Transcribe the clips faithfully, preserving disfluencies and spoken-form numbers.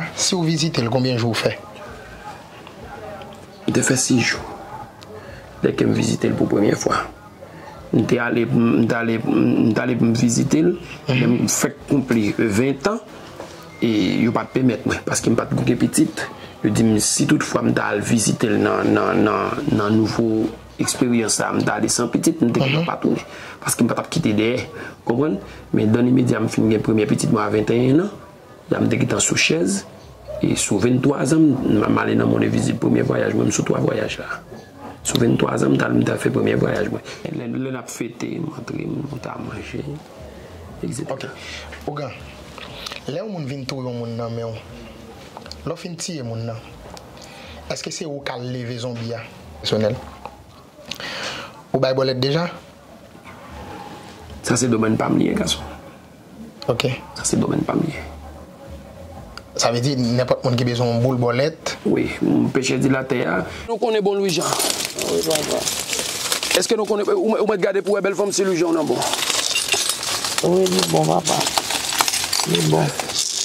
Si w vizite l, konbyen jou w fè? M te fè sis jou. Lè ke m vizite l pou premye fwa. M te ale, m t ale, m t ale pou m vizite l, men m fèk konpli ven tan, e yo pa t pèmèt mwen, paske m pa t gen pitit. Yo di m, si toutfwa m ta al vizite l nan, nan, nan, nan nouvo eksperyans sa a, m ta ale san pitit, m te gentan pa tounen. Paske m pa t ap kite dèyè, konprann? Men dan limedya, m fin gen premye pitit mwen a venteyen an. La m te gentan sou chèz. E sou venntwa zan m, m ale nan Mòn Envizib. Premye vwayaj mwen, m sou twa vwayaj la. Sou venntwa zan m, m t al, m t al fè premye vwayaj mwen. Lè, lè n ap fete, m antre, m, nou ta manje, et cetera. Ok. Ougan, lè yon moun vin touye yon moun nan men w, lè w fin tiye moun nan, èske se ou k al leve zonbi a? Pèsonèl. Ou bay bòlèt deja? Sa se domèn pa m li ye, gason. Ok. Sa se domèn pa m li ye. Sa vle di nenpòt moun ki bezwen yon boul bòlèt. Wi, m pechè di latè a. Nou konnen bon Louis Jean. Wi, papa. Èske nou konnen, ou, ou mèt gade pou wè bèl fanm si Louis Jean nan bon? Wi, li bon, papa. Li bon.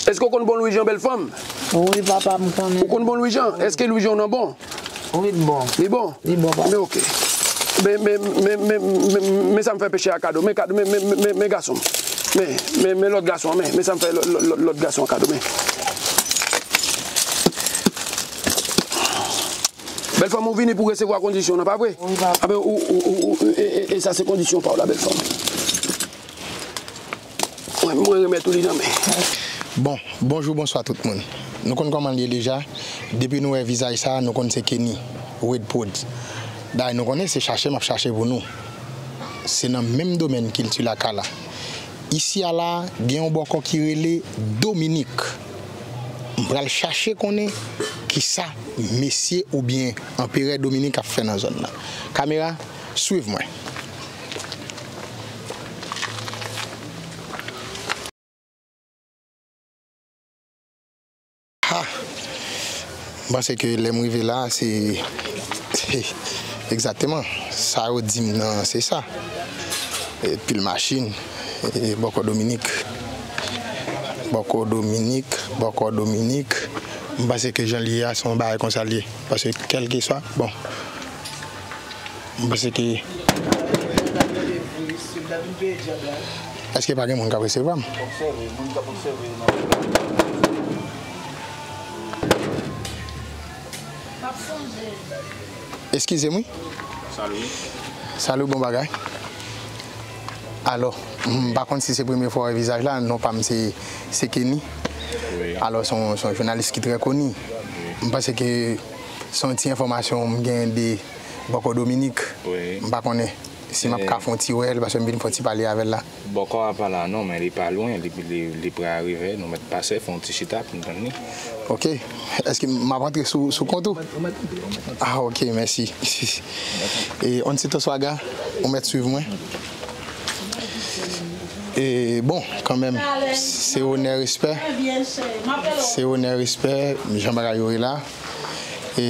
Èske w konn bon Louis Jean, bèl fanm? Wi, papa, m konnen. Ou konn bon Louis Jean? Èske Louis Jean nan bon? Wi, li bon. Li bon? Li bon, papa. Men ok. Men, men, men, men, men, men sa m fè pechè a kado. Men kado, men, men, men, men, men gason. Men, men, men lòt gason an, men, men sa m fè lòt, lòt, lòt, lòt gason an kado, men. Bèl fanm, ou vini pou resevwa kondisyon nan, pa vre? Wi, papa. A ben, ou, ou, ou, ou, e, e, e sa se kondisyon pa w la, bèl fanm. Mwen, mwen remèt ou li nan men. Bon, bonjou, bonswa tout moun. Nou konn kòman l ye deja. Depi nou wè vizaj sa, nou konn se Kenny, Red Prod. Dayè nou konnen se chache m ap chache pou nou. Se nan menm domèn kilti laka la. Isi a la, gen yon bòkò ki rele Dominik. M pral chache konnen kisa mesye oubyen anperè Dominik ap fè nan zòn nan. Kamera, swiv mwen. Ha! M panse ke lè m rive la, se, se egzakteman sa yo di m nan, se sa. E, pil machin, e, bòkò Dominik. Bòkò Dominik, bòkò Dominik. M panse ke jan l ye a, se yon bagay konsa l ye. Paske kèlkeswa, bon. M panse ke. Èske pa gen moun k ap resevwa m? Eskize m, wi. Salut. Salut, bon bagay. Alò, m pa konn si se premye fwa w wè vizaj la, non pa m se, se Kenny. Wi. Alò, se yon, se yon jounalis ki trè koni. Wi. M panse ke se yon ti enfòmasyon m gen de bòkò Dominik. Wi. M pa konnen si m ap ka fè yon ti wè l, paske m vin fè yon ti pale avè l la. Bòkò a pa la non, men li pa lwen, li, li, li prè a rive, nou mèt pase, fè yon ti chita pou n tann li. Ok. Èske m ap antre sou, sou kont ou? Ou mèt, ou mèt antre, ou mèt antre. Ah, ok, mèsi. E, on sito swaga, ou mèt swiv mwen. E, bon, kanmenm, se onè, respè. Se onè, respè, jan bagay yo ye la. E,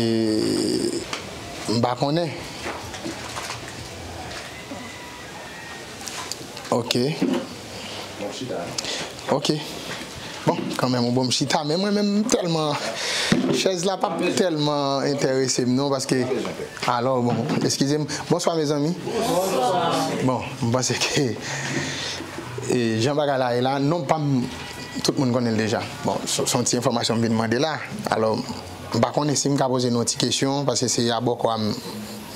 m pa konnen. Ok. Ok. Bon, kanmenm, ou bon m chita, men mwen menm, m tèlman, chèz la p ap tèlman enterese m non, paske, alò, bon, eskize m. Bonswa, mezanmi. Bon, m panse ke, e, jan bagay la ye la, non pa m, tout moun konnen l deja. Bon, se, se yon ti enfòmasyon m vin mande la. Alò, m pa konnen si m ka poze nou yon ti kesyon, paske se a bòkò a m,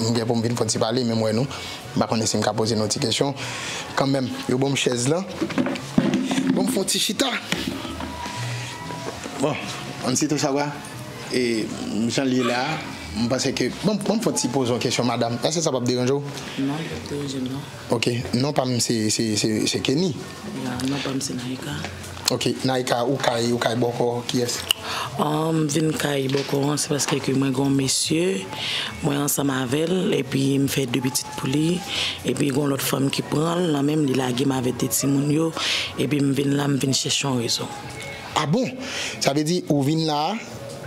m gen pou m vin fè yon ti pale, men m wè nou. M pa konnen si m ka poze nou ti kesyon. Kanmenm, yo ban m chèz lan. Ban m fè yon ti chita. Bon, on sito swaga, e, jan l ye la, m panse ke, bon, ban m fè yon ti poze yon kesyon, madanm. Èske sa p ap deranje w? Non, li p ap deranje m, non. Ok, non pa m se, se, se, se Kenny. Ya, non pa m se Naïka. Ok, Naïka, ou kay, ou kay bòkò kiyès? Ah, m vin kay bòkò an, se paske ke mwen gen yon mesye, mwen ansanm avè l, epi m fè de pitit pou li, epi gen yon lòt fanm ki pran l nan men m, li lage m avèk de timoun yo, epi m vin la, m vin chèche yon rezon. Ah bon? Sa vle di ou vin la a,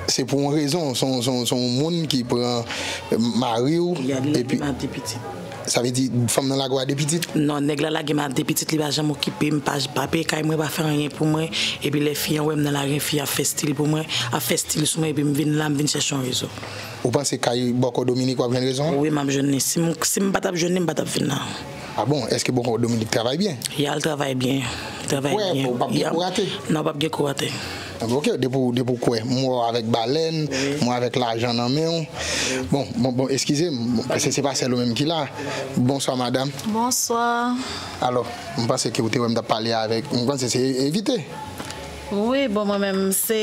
se pou yon rezon, se yon, se yon, se yon moun ki pran, euh, mari w, epi. Ya, li lage m ak de pitit. Sa vle di, fanm nan lage w a de pitit? Non, nèg la lage m a de pitit, li pa janm okipe m, pa, pa peye kay mwen, pa fè anyen pou mwen. Epi lè fi an wè m nan lari, fi a ap fè stil pou mwen, ap fè stil sou mwen, epi m vin la, m vin chèche yon rezon. Ou panse kay bòkò Dominik w ap jwenn rezon an? Wi, m ap jwenn li. Si m, si m pa t ap jwenn li, m pa t ap vin la. A bon? Èske bòkò Dominik travay byen? Ya, l travay byen. Travay byen. Ou p ap gen kou rate? Non, p ap gen kou rate. Ok, depi w, depi w kwè. M wè w avèk balèn, m wè w avèk lajan nan men w. Bon, bon, bon, eskize m, bon, paske se pa sèl ou menm ki la. Bonswa, madanm. Bonswa. Alò, m panse ke w te wè m t ap pale avèk, m panse se evite. Wi, bon, mwen menm, se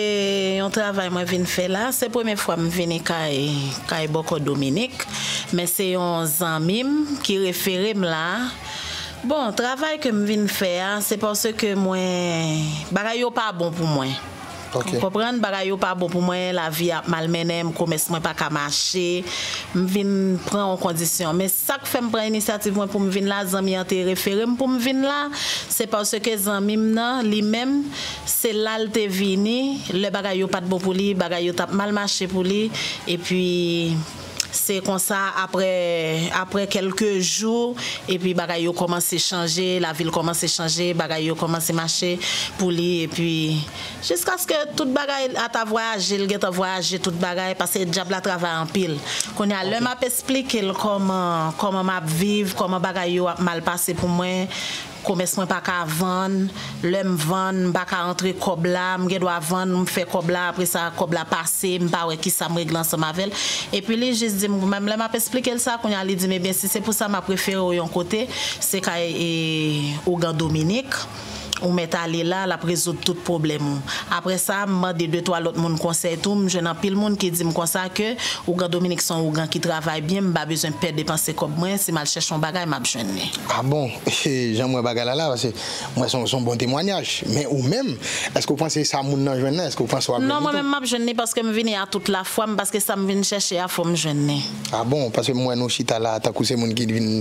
yon travay mwen vin fè la. Se premye fwa m vini kay, kay bòkò Dominik. Men se yon zanmi m ki refere m la. Bon, travay ke m vin fè a, se paske mwen, bagay yo pa bon pou mwen. Ok. Ou konprann, bagay yo pa bon pou mwen, lavi ap malmennen m, komès mwen pa ka mache, m vin pran yon kondisyon. Men sa k fè m pran inisyativ mwen pou m vin la, zanmi an te refere m pou m vin la, se paske zanmi m nan, li menm, se la l te vini, lè bagay yo pa t bon pou li, bagay yo t ap mal mache pou li, epi se konsa, apre, apre kèlke jou, epi bagay yo kòmanse chanje, lavi l kòmanse chanje, bagay yo kòmanse mache pou li, epi jiskaske tout bagay, ata vwayaje, l gentan vwayaje tout bagay, paske dyab la travay anpil. Kounye a, lè m ap esplike l kòman, kòman m ap viv, kòman bagay yo ap mal pase pou mwen, komès mwen pa ka vann, lè m vann, m pa ka antre kòb la, m gen dwa vann, m fè kòb la, apre sa, kòb la pase, m pa wè kisa m regle ansanm avè l. Epi li jis di m, menm lè m ap esplike l sa, kounye a, li di m, ebyen, si se pou sa, m ap refere w yon kote, se kay, e, ougan Dominik, ou mèt ale la, l ap rezoud tout pwoblèm ou. Apre sa, m mande de twa lòt moun konsèy tou, m jwenn anpil moun ki di m konsa ke ougan Dominik se yon ougan ki travay byen, m pa bezwen pè depanse kòb mwen, si m al chèche yon bagay, m ap jwenn li. A bon? Jan m wè bagay la la, paske mwen se yon, se yon bon temwayaj. Men ou menm, èske w panse sa moun nan jwenn nan, èske w panse w ap jwenn li tou? Non, mwen menm m ap jwenn li paske m vini a tout lafwa m, paske sa m vin chèche a, fò m jwenn li. A bon? Paske m wè nou chita la, tankou se moun ki vin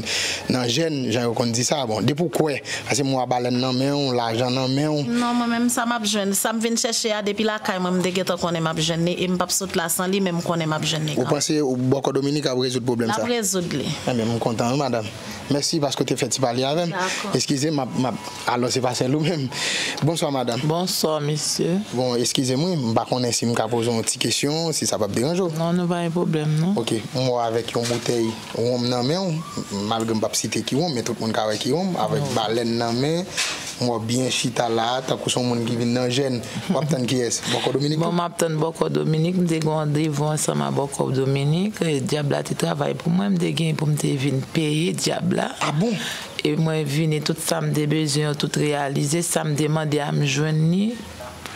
nan jèn, jan yo konn di sa. Bon, depi w kwè, paske m wè balèn nan men w, lajan nan men w. Non, mwen menm sa m ap jwenn, sa m vin chèche a, depi lakay mwen, m te gentan konnen m ap jwenn li, e m p ap sot la san li, men m konnen m ap jwenn li kanmenm. Ou panse bòkò Dominik ap rezoud pwoblèm sa? L ap rezoud li. Enben, m kontan, wi, madanm. Mèsi paske w te fè ti pale avè m. Dakò. Eskize m, m ap, m ap, alò, se pa sèl ou menm. Bonswa, madanm. Bonswa, mesye. Bon, eskize m, wi, m pa konnen si m ka poze w yon ti kesyon, si sa p ap deranje w. Non, non, pa gen pwoblèm, non. Ok, m wè w avèk yon boutèy wonm nan men w, malgre m p ap site ki wonm, men tout moun ka wè ki wonm, avèk balèn nan men, m wè w byen chita la, tankou se yon moun ki vin nan jèn. W ap tann kiyès? Bòkò Dominik tou? Bon, m ap tann Bòkò Dominik, m te gen randevou ansanm a Bòkò Dominik, e dyab la te travay pou mwen, m te gen pou m te vin peye dyab la. A bon? E mwen vini, tout sa m te bezwen yo, tout reyalize, sa m te mande a, m jwenn li.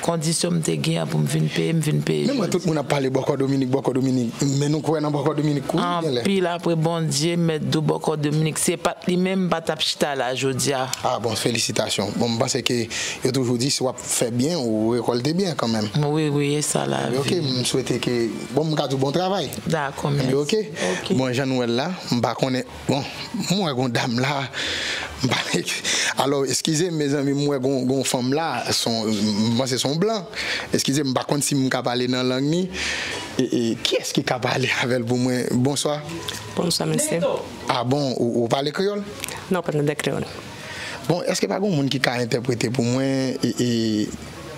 Kondisyon m te gen an pou m vin peye, m vin peye jodi. Men mwen, tout moun ap pale Bòkò Dominik, Bòkò Dominik. Men nou kwè nan Bòkò Dominik wi, genlè. Anpil, apre Bondye, mèt di w Bòkò Dominik, se pa t li menm, m pa t ap chita la jodi a. A bon, felisitasyon. Bon, m panse ke yo toujou di, si w ap fè byen, ou rekòlte byen kanmenm. Wi, wi, e sa lavi. Enben, ok, m swete ke, bon, m ka di w bon travay. Dakò, mèsi. Enben, ok. Ok. Bon, jan nou wè l la, m pa konnen, bon, m wè gon dam la, m pa, alò, eskize m, mezanmi, m wè gon, gon fanm la, se yon, m panse se yon blan. Eskize m, m pa konn si m ka pale nan lang ni. E, e, kiyès ki ka pale avè l pou mwen? Bonswa. Bonswa, mesye. A bon, ou, ou pale kreyòl? Non, pa tande kreyòl. Bon, èske pa gon moun ki ka entèprete pou mwen? E, e,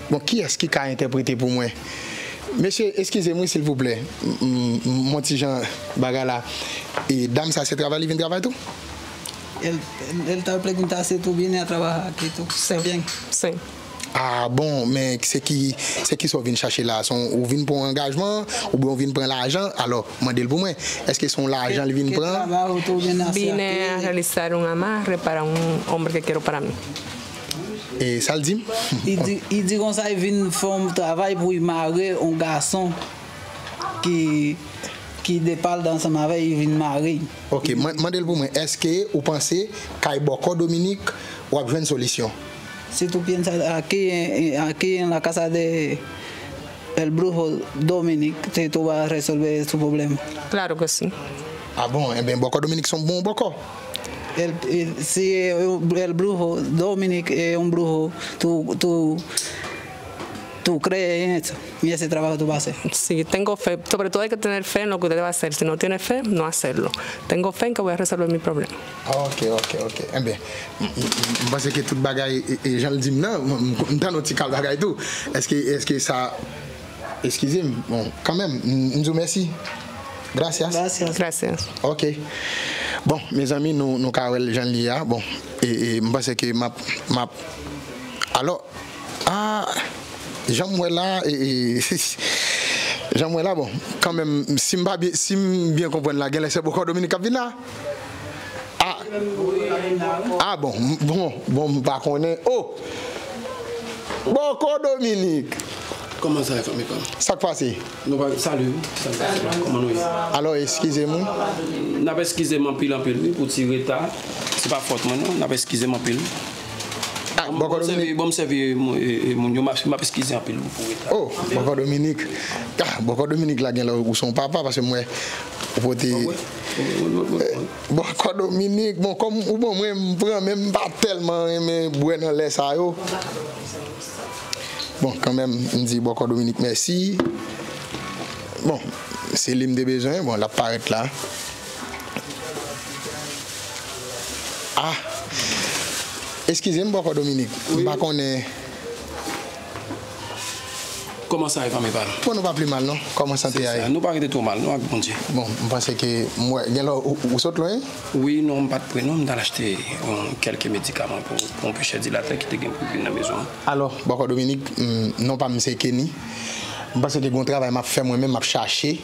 bon, kiyès ki ka entèprete pou mwen? Mesye, eskize m wi, silvouplè. M, m, m, m on ti jan bagay la. E dam sa, se travay li vin travay tou? Él, él, él tal preguntar si tú vienes a trabajar aquí, tú. Sí. Bien. Sí. A bon, men se ki, se ki sa w vin chache la? Se yon, ou vin pou yon angajman, oubyen ou vin pran lajan? Alò, mande l pou mwen. Èske se yon lajan li vin pran? ¿Qué trabajo tú vienes a hacer aquí? Vine a realizar un amarre para un hombre que quiero para mí. E sa l di m? Li di, li di konsa, li vin fè yon travay pou li mare yon gason ki, ki de pa l ansanm avè l, li vin mare l. Ok, man-, mande l pou mwen, èske ou panse kay bòkò Dominik w ap jwenn solisyon? Si tú piensas aquí, eh, aquí en la casa de el brujo Dominic, te tú vas a resolver su problema. Claro que sí. A bon, enben, bòkò Dominik se yon bon bòkò. El, el, si el, el brujo Dominic es un brujo, tú, tú, tú crees en eso, y ese trabajo tú vas a hacer. Si tengo fe, sobre todo hay que tener fe en lo que usted va a hacer. Si no tiene fe, no hacerlo. Tengo fe en que voy a resolver mi problema. Ok, ok, ok. Enben, m, m, m, m panse ke tout bagay, e, e, jan l di m nan, m, m, m tann yon ti kal bagay tou. Èske, èske sa, eskize m, bon, kanmenm, m, m di w mèsi. Gracias. Gracias. Gracias. Ok. Bon, mezanmi, nou, nou ka wè l jan l ye a. Bon, e, e, m panse ke m ap, m ap, alò, ah, jan m wè la, e, e, jan m wè la, bon, kanmenm, si m pa byen, si m byen konprann la, genlè se Bòkò Dominik k ap vin la. Ah, ah, bon, m, bon, bon, m pa konnen. Oh! Bòkò Dominik! Kòman sa ye, fanmi pa m? Sa k pase? Nou pa, salut, salut, salut. Kòman nou ye? Alò, eskize m, wi. N ap eskize m anpil, anpil, wi, pou ti reta. Se pa fòt mwen, non. N ap eskize m anpil. Ah, Bòkò Dominik. Bon, m sèvi, bon, m sèvi, e, e, moun yo, m ap, m ap eskize anpil, wi, pou reta. Oh, Bòkò Dominik. Ah, Bòkò Dominik la, genlè ou se yon papa, paske m wè ou pote. Bòkò Dominik, bon, kòm ou ban mwen, m pran, men m pa tèlman renmen bwè nan lè sa yo. Bon, kanmenm, m di Bòkò Dominik mèsi. Bon, se li m te bezwen, bon, l ap parèt la. Ah! Eskize m, Bòkò Dominik. M pa konnen. Kòman sa ye, fanmi pa m? Bon, nou pa pi mal, non. Kòman sante a ye? Nou pa rete twò mal, non, ak Bondye. Bon, m panse ke m wè, genlè ou, ou sot lwen? Wi, non, m pa t pre, non. M t al achte, euh, kèlke medikaman pou, pou yon pechè dilatè ki te gen pou vin nan mezon an. Alò, Bòkò Dominik, m, non pa m se Kenny. M panse ke gen yon travay m ap fè mwen menm, m ap chache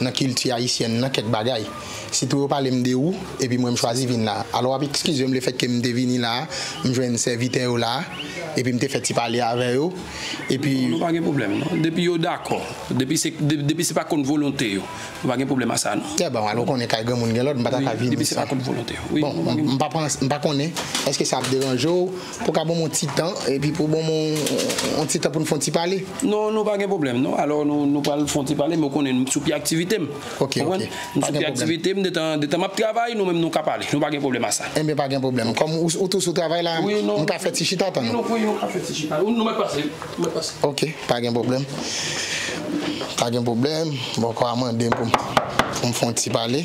nan kilti ayisyèn nan kèk bagay. Sitou yo pale m de ou, epi mwen m chwazi vin la. Alò, w ap eskize m lefètke m te vini la, m jwenn sèvitè yo la, epi m te fè ti pale avè yo, epi. Non, nou pa gen pwoblèm, non. Depi yo dakò, depi se, de-, depi se pa kont volonte yo, nou pa gen pwoblèm a sa, non. Trè byen, alò, konnen kay granmoun gen lòd, m pa ta ka vini sa. Wi, depi se pa kont volonte yo. Wi, bon, nou pa gen. M, m pa pran, m pa konnen, èske sa ap deranje w? Pou ka ban m yon ti tan, epi pou ban m yon, yon ti tan pou n fè yon ti pale. Non, nou pa gen pwoblèm, non. Alò, nou, nou pral fè yon ti pale, men w konnen m sou pye aktivite m. Ok, konprann? Ok. M sou pye aktivite m, detan, detan m ap travay, nou menm nou ka pale. Nou pa gen pwoblèm a sa. Enben, pa gen pwoblèm. Kòm ou, ou tou sou travay la, wi, non, m ka fè ti chita tann ou. Wi, nou, wi, nou ka fè ti chita. Wi, nou mèt pase, nou mèt pase. Ok, pa gen pwoblèm. Pa gen pwoblèm. Bòkò a mande m pou m, pou m fè yon ti pale.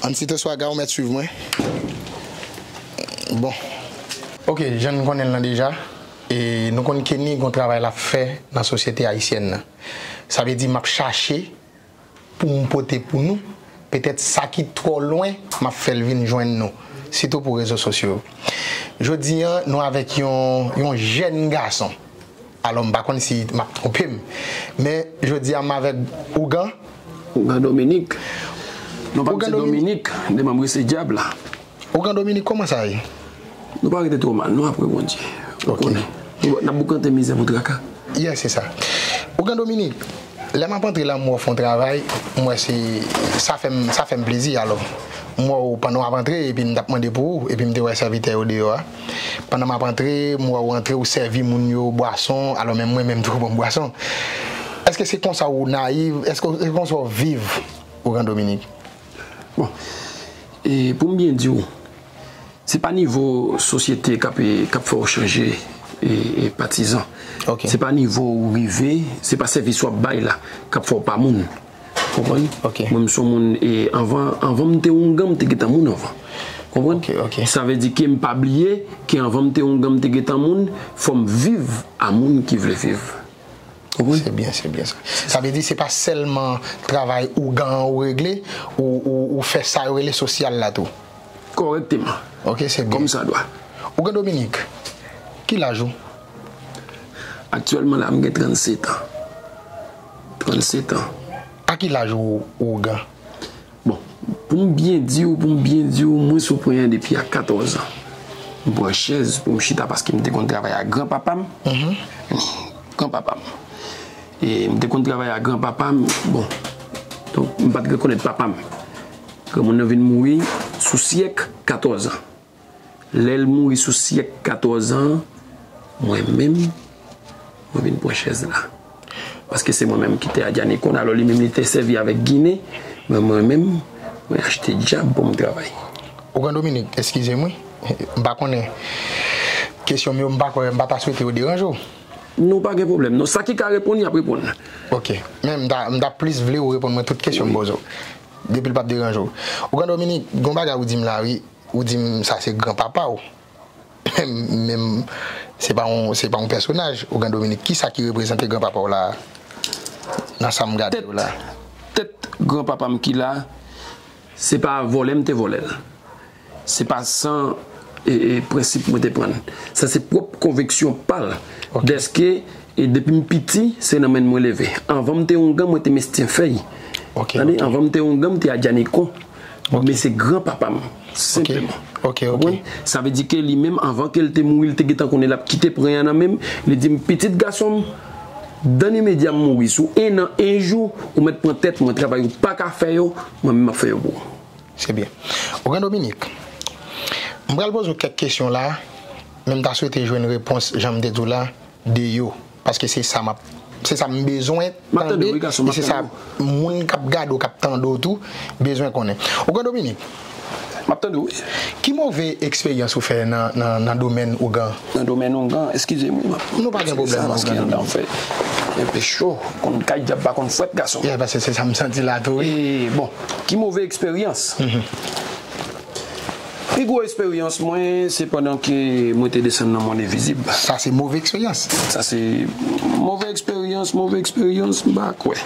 Ann site swaga, ou mèt swiv mwen. Bon. Ok, jan n konnen l lan deja, e nou konn Kenny gon travay l ap fè nan sosyete ayisyèn nan. Sa vle di m ap chache pou m pote pou nou, petèt sa ki twò lwen, m ap fè l vin jwenn nou, sitou pou rezo sosyo yo. Jodi a, nou avèk yon, yon jèn gason. Alò, m pa konn si m ap twonpe m. Men, jodi a, m avèk Ougan. Ougan Dominik. Non, pa m se Dominik, de manm rese dyab la. Ougan Dominik, kòman sa ye? Nou pa rete twò mal, non, apre Bondye. Ok. Ou konnen. Nou, n ap boukante mizè pou traka. Yeah, se sa. Ougan Dominik, lè m ap antre la, m wè w fè yon travay, m wè se, sa fè m, sa fè m plezi, alò. M wè w pandan w ap antre, epi m t ap mande pou ou, epi m te wè sèvitè yo deyò a. Pandan m ap antre, m wè w antre, ou sèvi moun yo bwason, alò menm mwen menm tou, ou ban m bwason. Èske se konsa ou nayiv? Èske se konsa w viv, Ougan Dominik? Bon, e pou m byen di w, se pa nivo sosyete k ap, k ap fè w chanje, e, e, patizan. Ok. Se pa nivo ou rive, se pa sèvis w ap bay la k ap fè w pa moun. Konprann? Ok. Mwen, m se yon moun, e, anvan, anvan m te oungan, m te gentan moun anvan. Konprann? Ok, ok. Sa vle di ke m pa bliye ke anvan m te oungan, m te gentan moun, fò m viv a moun ki vle viv. Konprann? Se byen, se byen sa. Sa vle di se pa sèlman travay ougan an ou regle, ou, ou, ou fè sa yo rele sosyal la tou. Kòrèkteman. Ok, se byen. Kòm sa dwa. Ougan Dominik, ki laj ou? Aktyèlman la, m gen trannsetan. Trannsetan. A ki laj ou, ou ougan? Bon, pou m byen di w, pou m byen di w, mwen sou pwen an depi a katòz an. M pran chèz pou m chita paske m te konn travay ak granpapa m. Mhm. Granpapa m. E m te konn travay ak granpapa m, bon. Donk, m pa t rekonèt papa m. Granmoun nan vin mouri sou syèk katòz an. Lè l mouri sou syèk katòz an, mwen menm, mwen vin pran chèz la. Paske se mwen menm ki te Adjanikonn, alò li menm li te sèvi avèk ginen, men mwen menm, mwen achte djab pou m travay. Ougan Dominik, eskize m wi, m pa konnen kesyon m yo, m pa kwè, m pa ta swete yo deranje w. Non, pa gen pwoblèm. Non, sa ki ka reponn, y ap reponn. Ok. Men m ta, m ta plis vle ou reponn mwen tout kesyon m poze w. Depi l p ap deranje w. Ougan Dominique, gon bagay ou di m la, wi. Ou di m sa se granpapa w. Men, men se pa yon, se pa yon pèsonaj, Ougan Dominique. Kisa ki reprezante granpapa w la a? Nan sa m gade w la. Tèt, tèt granpapa m ki la, se pa vòlè m te vòlè l. Se pa san e, e, prensip mwen te pran l. Sa se pwòp konviksyon pa l. Dèske e depi m piti, se nan men l mwen leve. Anvan m te oungan, mwen te mestyen fèy. Tande, anvan m te oungan, m te adjanikon. Men se granpapa m, senpleman. Ok, ok. Sa vle di ke li menm, anvan ke l te mouri, l te gentan konnen l ap kite pran an nan men m. Li di m, pitit gason m, dan imedya m mouri, sou en an, en jou, ou mèt pran tèt mwen, travay ou pa ka fè yo, mwen menm m ap fè yo pou ou. Se byen. Ougan Dominique, m pral poze w kèk kesyon la, men m ta swete jwenn repons, jan m te di w la, de yo. Paske se sa m ap, se sa m bezwen tande, e se sa moun k ap gade w, k ap tande w tou, bezwen konnen. Ougan Dominique, M ap tande w, wi. Ki move eksperyans ou fè nan, nan, nan domèn ougan? Nan domèn ougan, eskize m, wi, m ap. Non, pa gen pwoblèm, non, paske andan fè enpe cho, konn kay dyab pa konn fwèt, gason. Yeah, paske se sa m santi la tou, wi. E, bon, ki move eksperyans? Pi gwo eksperyans mwen, se pandan ke mwen te desann nan mond envizib. Sa se move eksperyans. Sa se move eksperyans, move eksperyans, m pa kwè.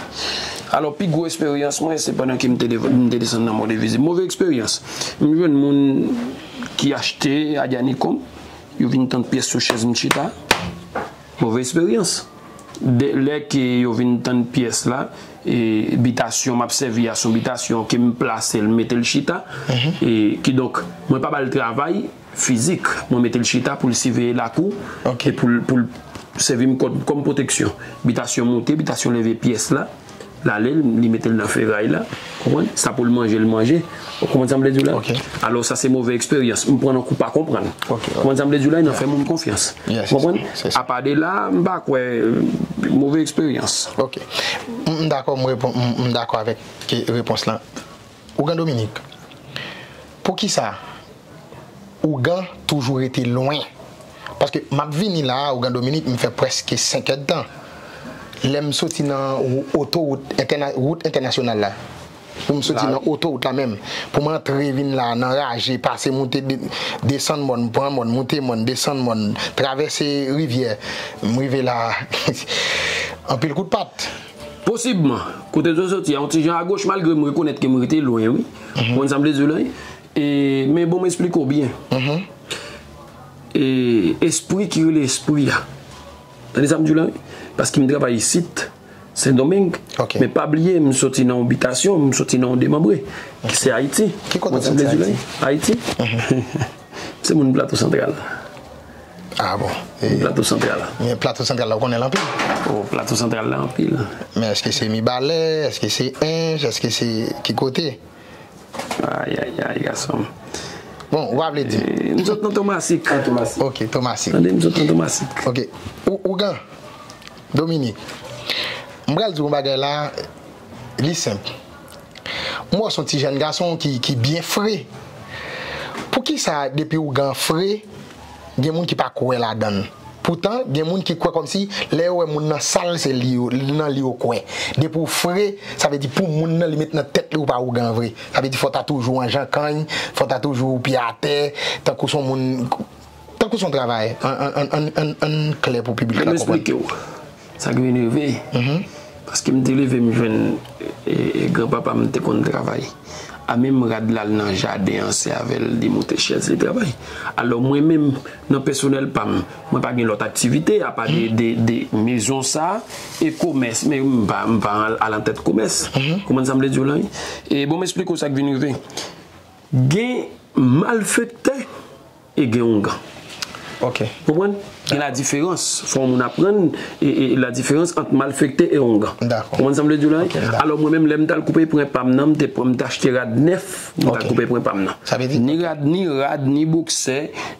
Alò, pi gwo eksperyans mwen, se pandan ke m te, de, m te desann nan mond envizib. Move eksperyans. M jwenn moun ki achte adjanikon, yo vin tann pyès sou chèz m chita. Move eksperyans. De, lè ke yo vin tann pyès la, e, bitasyon m ap sèvi a, se yon bitasyon ke m plase l, m mete l chita. E, kidonk, mwen pa ba l travay fizik, mwen mete l chita pou l siveye lakou, e pou l, pou l sèvi m kòm, kòm pwoteksyon. Bitasyon moute, bitasyon leve pyès la. L ale, li mete l nan feray la. Konprann? Sa pou l manje, l manje. Ou konprann sa m vle di w la? Alò, sa se move eksperyans. M pran nan kou pa konprann. Ou konprann sa m vle di w la? E nan fè moun konfyans. Ou konprann? Apa de la, m pa kwè, move eksperyans. Ok. M, m dakò, m reponn, m, m dakò avèk ke, repons lan. Ougan Dominique, poukisa ougan toujou rete lwen? Paske m ap vini la a, Ougan Dominique, m fè prèske senk èdtan. Lè m soti nan wo-, otowout entèna-, wout entènasyonal la, pou m soti nan otowout la menm, pou m antre vin la a, nan raje, pase moute, de-, desann mòn, pran mòn, moute mòn, desann mòn, travèse rivyè, m rive la a, anpil kout pat. Posibman, kote zò soti a, yon ti jan agoch, malgre m rekonèt ke m rete lwen, wi. Ou konn sa m vle di w la, wi. E, men bon, m esplike w byen. E, espri ki rele espri a. Tande sa m di w la, wi. Paske m travay isit, Sendomeng. Men pa bliye, m soti nan yon bitasyon, m soti nan yon demanbre. Ki se Ayiti. Ki kote w soti Ayiti? Ayiti. Se moun Plato Santral. Ah bon. Plato Santral. Men Plato Santral la, ou konnen l anpil? Oh, Plato Santral la anpil. Men èske se Mibalè, èske se Ench, èske se ki kote? Ay, ay, ay, gason m. Bon, ou pa vle di. M sot nan Tomasik. Tomasik. Ok, Tomasik. Tande, m sot nan Tomasik. Ok. Ou, Ougan, Dominique, m pral di w yon bagay la, li senp. M wè w se yon ti jèn gason ki, ki byen fre. Poukisa depi Ougan fre, gen moun ki pa kwè ladan l? Poutan, gen moun ki kwè kòmsi lè yo wè moun nan sal, se li yo, nan li yo kwè. Depi w fre, sa vle di pou moun nan li met nan tèt li ou pa ougan vre. Sa vle di fò w ta toujou an jan kany, fò w ta toujou pye atè, tankou se yon moun, tankou se yon travayè. Ann, ann, ann, ann, ann, ann klè pou piblik la konprann. Ann esplike w. Sa k vin rive, paske m te leve m jwenn, e, e, granpapa m te konn travay. A menm rad l al nan jaden an, se avè l li moute chèz li travay. Alò mwen menm, nan pèsonèl pa m, mwen pa gen lòt aktivite apa de, de, de mezon sa a e komès, men m pa, m pa al, al antèt komès. Konprann sa m vle di w la, wi? E bon, m esplike w sa k vin rive. Gen malfektè e gen oungan. Ok. Konprann? Gen ladiferans. Fò yon moun aprann e, e, ladiferans ant malfektè e oungan. Dakò. Konprann sa m vle di w la? Ok, dakò. Alò, mwen menm, lè m t al koupe pwen pa m nan, m te pran, m t achte rad nèf, m t al koupe pwen pa m nan. Sa vle di? Ni rad, ni rad, ni boksè,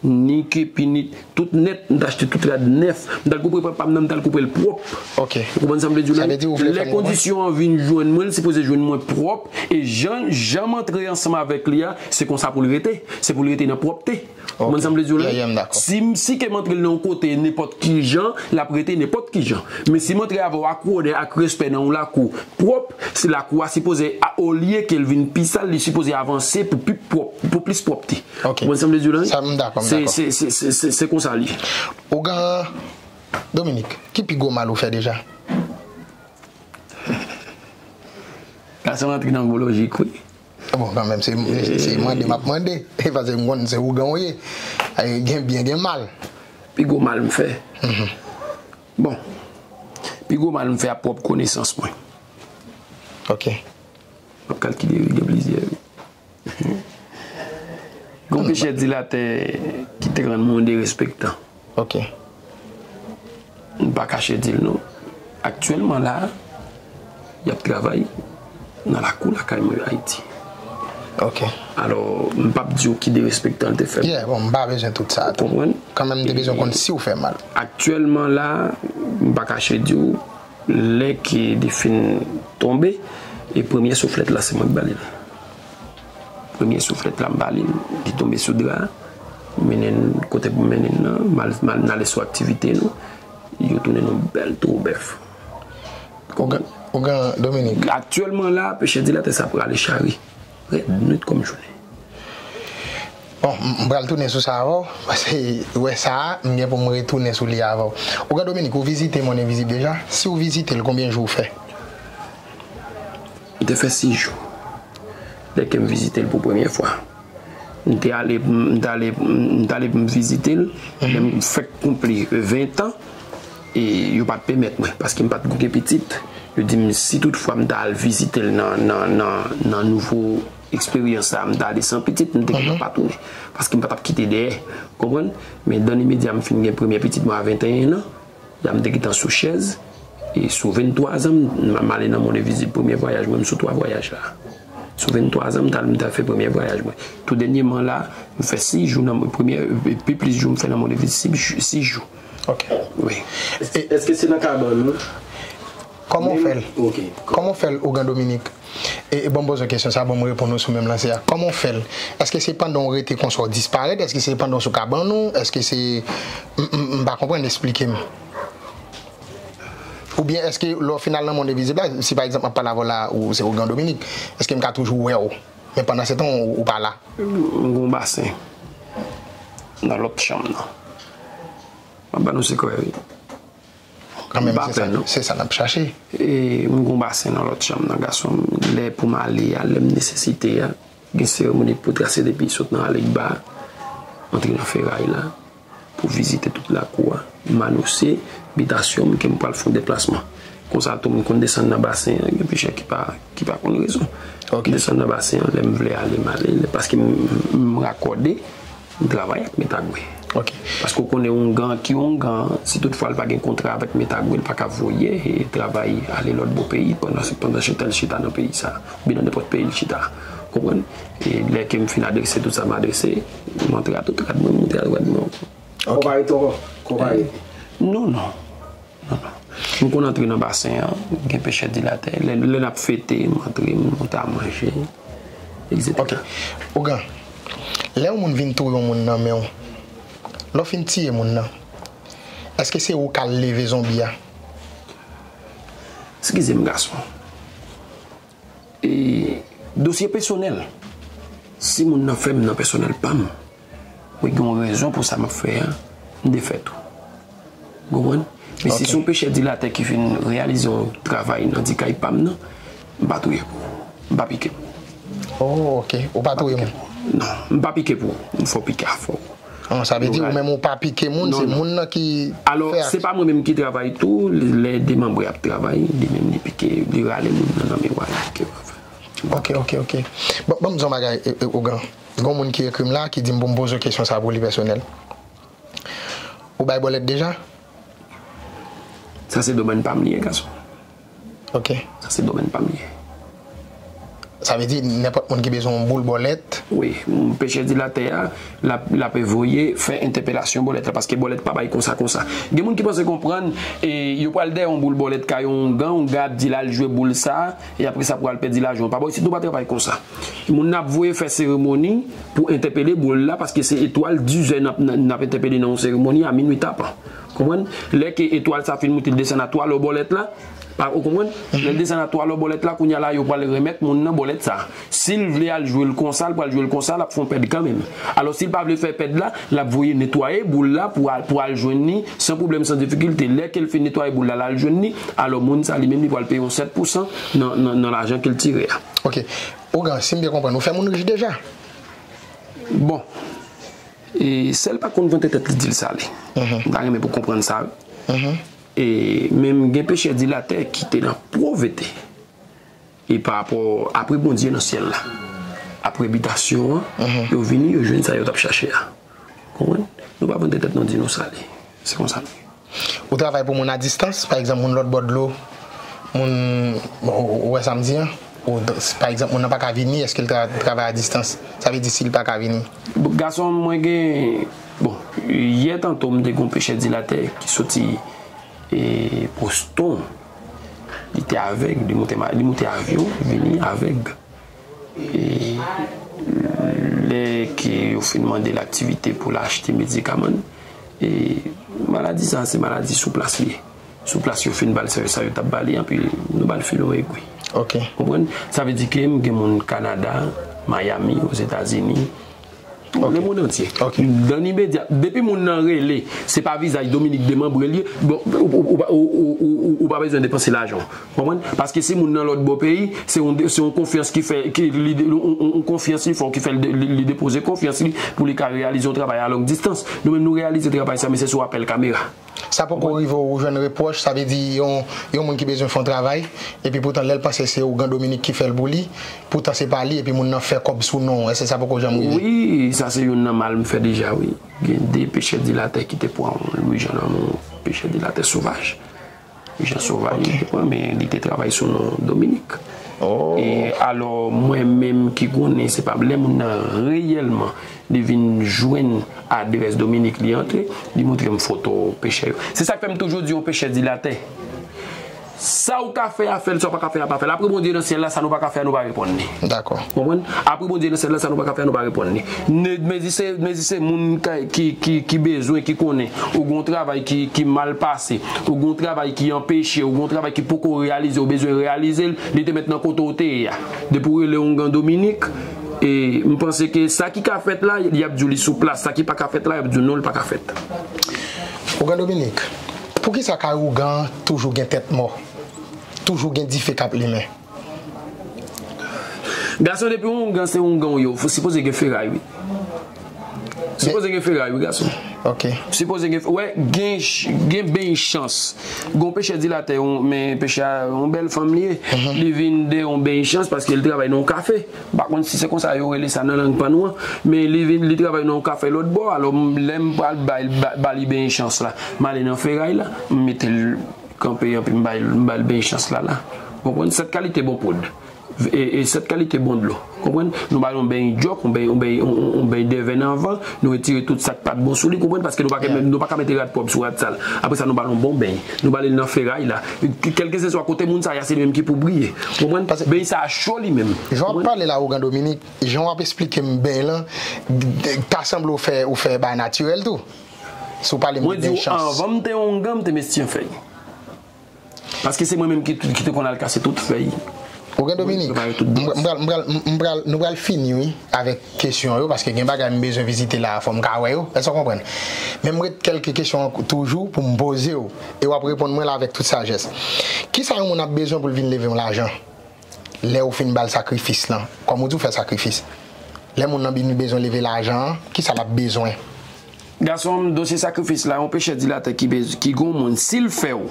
ni kepi, ni tout nèt, m t achte tout rad nèf. M t al koupe pwen pa m nan, m t al koupe l pwòp. Ok. Ou konprann sa m vle di w la? Sa vle di ou vle fè m konprann? Lè kondisyon an vin jwenn mwen, l sipoze jwenn mwen pwòp, e jan, jan m antre ansanm avèk li a, se konsa pou l rete. Se pou l rete nan pwòpte. Ou konprann sa m vle di w la? Yeah, yeah, m dakò. Si, si ke m antre l nan yon kote nenpòt ki jan, l ap rete nenpòt ki jan. Men si m antre avè w ak onè, ak respè nan yon lakou pwòp, se lakou a sipoze, a, olye ke l vin pi sal, li sipoze avanse pou pi pwòp, pou plis pwòpte. Ok. Ou konprann sa m vle di w la? Sa, m dakò, m dakò. Se, se, se, se, se, se konsa l ye. Ougan, Dominique, ki pi gwo mal ou fè deja? Gason antre nan gwo lojik, wi. Bon, kanmenm, se, se, se mande m ap mande. E paske m konn se ougan w ye. Ay, gen byen, gen mal. Pi gwo mal m fè. Bon, pi gwo mal m fè ap pwòp konesans mwen. Ok. M ap kalkile, wi, gen plizyè, wi. Gon pechè dilatè ki te rann mwen derespektan. Ok. M pa kache di l non. Aktyèlman la, y ap travay nan lakou lakay mwen Ayiti. Ok. Alò, m p ap di w ki derespektan l te fè m. Yeah, bon, m pa bezwen tout sa tou. Ou konprann? Kanmenm, m te bezwen konn si w fè mal. Aktyèlman la, m pa kache di w, lè ke li fin tonbe, e premye souflèt la, se mwen k ba li l. Premye souflèt la, m ba li l, li tonbe sou dra, m mennen l kote pou m mennen l nan, m al, m al, n ale sou aktivite nou, yo tounen nou bèl towo bèf. Ougan, ougan Dominique. Aktyèlman la, pechè dilatè sa prale chari. Rèd nwit kòm jounen. Bon, m, m pral tounen sou sa avè w, paske ou wè sa a, m gen pou m retounen sou li avè w. Ougan Dominique, ou vizite Mòn Envizib deja? Si w vizite l, konbyen jou w fè? M te fè sis jou. Lè ke m vizite l pou premye fwa. M te ale, m te ale, m te ale pou m vizite l. Lè m fèk konpli ven tan, e yo pa t pèmèt mwen, paske m pa t gen pitit. Yo di m, si toutfwa m ta al vizite l nan, nan, nan, nan nouvo eksperyans sa a, m ta ale san pitit, m te gentan pa tounen. Paske m pa t ap kite dèyè. Konprann? Men dan limedya, m fin gen premye pitit mwen a venteyen an. La m te gentan sou chèz. E sou venntwa zan, m, m ale nan Mòn Envizib. Premye vwayaj mwen, m sou twa vwayaj la. Sou venntwa zan, m t al, m t al fè premye vwayaj mwen. Tou dènyèman la, m fè sis jou nan premye, pi plis jou m fè nan Mòn Envizib, sis jou. Ok. Wi. E èske se nan kabann ou? Kòman w fè l? Ok. Kòman w fè l, Ougan Dominique? E, e ban m poze w kesyon sa, ban m reponn ou sou menm lanse a. Kòman w fè l? Èske se pandan w rete konsa w disparèt? Èske se pandan w sou kabann ou? Èske se, m, m, m pa konprann, esplike m. Oubyen èske lè w fin al nan Mòn Envizib la, si pa egzanp m ap pale avè w la, ou se Ougan Dominique, èske m ka toujou wè w? Men pandan se tan, ou, ou pa la. M gen yon basen nan lòt chanm nan. M ap ba nou sekrè, wi. Kanmenm, se sa, se sa n ap chache. E m gen yon basen nan lòt chanm nan, gason m. Lè pou m ale a, lè m nesesite a, gen seremoni pou trase depi sot nan Alegba, antre nan feray la, pou vizite tout lakou a. M anonse bitasyon m ke m pral fè yon deplasman. Konsa tou, m konn desann nan basen an, gen pechè ki pa, ki pa konn rezon. Ok. M desann nan basen an, lè m vle ale, m ale. Lè, paske m, m rakòde, m travay ak Metagwe. Ok. Paske w konnen oungan ki oungan, si toutfwa l pa gen kontra avèk Metagwe, l pa ka voye, e, travay ale lòt bò peyi pandan, pandan chita l chita nan peyi sa, oubyen nan nenpòt peyi l chita. Konprann? E lè ke m fin adrese tout sa m adrese, m antre a tout rad mwen, m antre a rad mwen. Ok. Konpare tou ankò? Konpare? Non, non. Non, non. M konn antre nan basen an, gen pechè dilatè. Lè, lè n ap fete, m antre, m monte a manje, et cetera. Ok. Ougan, lè yon moun vin touye yon moun nan men w, lè w fin tiye moun nan, èske se ou k al leve zonbi a? Eskize m, gason. E, dosye pèsonèl. Si moun nan fè m nan pèsonèl pa m, mwen gen yon rezon pou sa m ap fè a, m defèt ou. Ou konprann? Men si se yon pechè dilatè ki fin reyalize yon travay nan di kay pa m nan, m pa touye pou ou. M pa pike pou ou. Oh, ok. Ou pa touye moun? Non, m pa pike pou ou. M fè w pike a fò. An, sa vle di ou menm ou pa pike moun, se moun nan ki fè aksyon. Alò, se pa mwen menm ki travay tou, lè demanbre ap travay, li menm li pike, li rale moun nan nan miwa, li pike. Ok, ok, ok. Bon, ban m di yon bagay, e, e, Ougan. Gon moun ki ekri m la, ki di m pou m poze w kesyon sa pou li pèsonèl. Ou bay bòlèt deja? Sa se domèn pa m li ye, gason. Ok. Sa se domèn pa m li ye. Sa vle di, nenpòt moun ki bezwen yon boul bòlèt. Wi, pechè dilatè a, l ap, l ap voye fè entèpelasyon bòlèt la, paske bòlèt pa bay konsa, konsa. Gen moun ki panse konprann, e, yo pral dèyè yon boul bòlèt kay yon oungan, oungan ap di l al jwe boul sa, e apre sa pou al pèdi lajan. Pa bò isit, nou pa travay konsa. Moun nan ap voye fè seremoni pou entèpele boul la, paske se etwal diz è n ap, n ap entèpele nan yon seremoni a minwi tapan. Konprann? Lè ke etwal sa fin moute, l desann a twa lò bòlèt la, pa, ou konprann? Lè l desann a twa lò bòlèt la, kounye a la, yo pral remèt moun nan bòlèt sa. Si l vle al jwe l konsa, l pral jwe l konsa, l ap fè yon pèd kanmenm. Alò, si l pa vle fè pèd la, l ap voye netwaye boul la pou al, pou al jwenn li, san pwoblèm, san difikilte. Lè ke l fin netwaye boul la, l al jwenn li, alò, moun sa, li menm, li pral peye yon sèt pousan nan, nan, nan lajan ke l tire a. Ok. Ougan, si m byen konprann, ou fè moun rich deja? Bon. E sèl pa konn vante tèt li di l sale. M ta renmen pou konprann sa, wi. E menm gen pechè dilatè ki te nan povrete. E pa rapò, apre Bondye nan syèl la, apre bitasyon an, yo vini, yo jwenn sa yo t ap chache a. Konprann? Nou pa vante tèt nou di nou sale. Se konsa nou ye. Ou travay pou moun a distans, pa egzanp, moun lòt bò dlo, moun, ou, ou wè sa m di an? Ou, pa egzanp, moun nan pa ka vini, èske l tra-, travay a distans? Sa vle di si l pa ka vini. Gason m, mwen gen, bon, yè tanto m te gen yon pechè dilatè ki soti, e, Boston. Li te avèg, li moute ma-, li moute avyon, vini avèg. E lè ke yo fin mande l aktivite pou l achte medikaman, e maladi sa a se maladi sou plas li ye. Sou plas yo fin ba l sèvis sa yo t ap ba li, anpi nou ba l filo egwi. Ok. Konprann? Sa vle di ke m gen moun Kanada, Miami, Ozetazini, lemonn antye. Ok. Dan imedya, depi moun nan rele, se pa vizaj Dominique Demanbre li ye, bon, ou, ou, ou, ou, ou, ou, ou pa bezwen depanse lajan w. Konprann? Paske si moun nan lòt bò peyi, se yon, se yon konfyans ki fè, ki li, yon, yon, yon konfyans li fè w ki fè l de-, li, li depoze konfyans li pou li ka reyalize yon travay a long distans. Nou menm nou reyalize travay sa, men se sou apèl kamera. Sa poko rive w jwenn repwòch, sa vle di yon, yon moun ki bezwen fè yon travay, epi poutan lè l panse se Ougan Dominique ki fè l pou li, poutan se pa li, epi moun nan fè kòb sou non w. Èske sa poko janm rive? Wi, sa se youn nan mal m fè deja, wi. Gen de pechè dilatè ki te pran Louis Jean nan men yon pechè dilatè sovaj. Jan Sovay li te pran, men li te travay sou non Dominique. E alò, mwen menm ki konnen se pa lè moun nan reyèlman li vin jwenn adrès Dominique, li antre, li montre m foto pechè yo. Se sa k fè m toujou di yon pechè dilatè. Sa ou ka fè a, fè l, sa ou pa ka fè a, pa fè l. Apre Bondye nan syèl la, sa nou pa ka fè a, nou pa reponn li. Dakò. Konprann? Apre Bondye nan syèl la, sa nou pa ka fè a, nou pa reponn li. Ne-, mezi se, mezi se moun ka, ki, ki, ki bezwen, ki konnen. Ou gen yon travay ki, ki mal pase. Ou gen yon travay ki anpeche. Ou gen yon travay ki poko reyalize. Ou bezwen reyalize l. Li te mèt nan kote ou te ye a. Depi ou rele Ougan Dominique, e m panse ke sa ki ka fèt la, y ap di w li sou plas. Sa ki pa ka fèt la, y ap di w non, li pa ka fèt. Ougan Dominique, poukisa kay Ougan an toujou gen tèt mò? Toujou gen dife k ap limen? Gason, depi yon oungan se oungan w ye, w sipoze gen feray, wi. Sipoze gen feray, wi, gason. Ok. Sipoze gen, wè, gen, gen beny chans. Gon pechè dilatè, yon, men pechè a, yon bèl fanm li ye. Li vin de yon beny chans paske li travay nan yon kafe. M pa konn si se konsa yo rele sa nan lang pa nou an. Men li vin, li travay nan yon kafe lòt bò. Alò, m, lè m pral ba, ba, ba li beny chans la, m ale nan feray la, m mete l kanpe, anpi m ba l, m ba l beny chans la, la. Ou konprann? Sèt kalite bon poud. E, e sèt kalite bon dlo. Konprann? Nou ba l yon beny djòk, yon beny, yon beny, yon, yon, yon beny devèn anvan, nou retire tout sa k pa t bon sou li, konprann? Paske nou pa ka, nou pa ka mete rad pwòp sou rad sal. Apre sa, nou ba l yon bon beny. Nou ba l nan feray la. Kèlkeswa kote moun sa ye, se li menm ki pou briye. Konprann? Beny sa cho li menm. Jan w ap pale la, Ougan Dominique, jan w ap esplike m beny lan, ta sanble w fè, ou fè bagay natirèl tou. Si w pale m de beny chans. Mwen di w, anvan m te yon oungan, m te mestyen fèy. Paske se mwen menm ki, ki te konn al kase tout fèy. Ougan Dominique, m pral, m pral, m pral, nou pral fini, wi, avèk kesyon yo, paske gen bagay m bezwen vizite la, fò m ka wè yo. Èske w konprann? Men m ret kèlke kesyon toujou pou m poze w, e w ap reponn mwen la avèk tout sajès. Kisa yon moun ap bezwen pou l vin leve yon lajan? Lè ou fin ba l sakrifis lan, kòm ou di w fè sakrifis. Lè moun nan vin bezwen leve lajan an, kisa l ap bezwen? Gason m, dosye sakrifis la, yon pechè dilatè ki bez-, ki gon moun, si l fè w,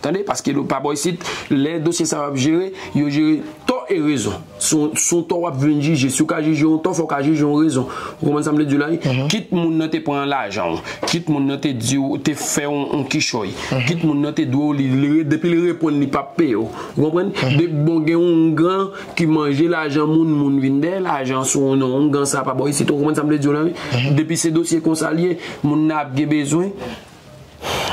tande, paske pa bò isit, lè dosye sa yo ap jere, yo jere tò E rezon. Se yon, se yon tò w ap vin jije. Si w ka jije yon tò, fò w ka jije yon rezon. Ou konprann sa m vle di w la, wi? Kit moun nan te pran lajan w, kit moun nan te di w, te fè w yon kichòy, kit moun nan te dwe w li, li re-, depi l reponn, li p ap peye w. Ou konprann? De, bon, gen yon oungan ki manje lajan moun, moun vin dèyè lajan sou non, oungan sa pa ba w isit. Ou konprann sa m vle di w la, wi? Depi se dosye konsa l ye, moun nan ap gen bezwen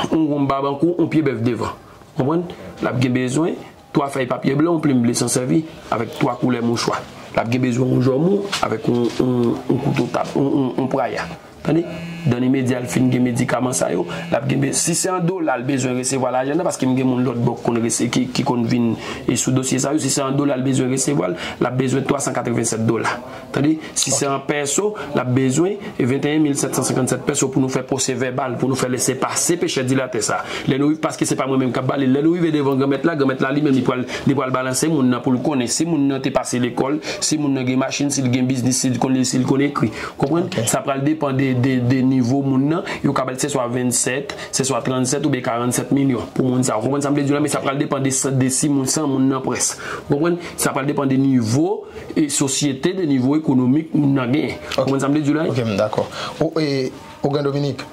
yon gonm babankou, yon pye bèf devan. Konprann? L ap gen bezwen twa fèy papye blan, yon plim ble san sèvi, avèk twa koulè mouchwa. L ap gen bezwen yon jòmou avèk yon, yon, yon kouto tab, yon, yon, yon praya. Tande? Dan imedya, l fin gen medikaman sa yo, l ap gen be-, si se an dola, l bezwen resevwa lajan nan, paske m gen moun lòt bò k konn rese-, ki, ki konn vin, e sou dosye sa yo, si se an dola, l bezwen resevwa l, l ap bezwen twa san katrevennsèt dola. Tande? Si se an pèso, l ap bezwen venteyen mil sèt san senkannsèt pèso pou nou fè pwosè vèbal, pou nou fè lese pase pechè dilatè sa. Lè nou rive, paske se pa mwen menm k ap ba li l, lè nou rive devan Granmèt la, Granmèt la li menm, li pral, li pral balanse moun nan pou l konnen si moun nan te pase lekòl, si moun nan gen machin, si l gen biznis, si l konn li, si l konn ekri. Konprann? Sa pral depann de, de, de nivo moun nan. Yo ka ba l se swa vennsèt, se swa trannsèt oubyen karannsèt milyon pou moun sa. Ou konprann sa m vle di w la? Men sa pral depann de, de si moun, san moun nan près. Ou konprann? Sa pral depann de nivo e sosyete, de nivo ekonomik moun nan genyen. Ou konprann sa m vle di w la? Ok, m dakò. Ou, e, Ougan Dominique,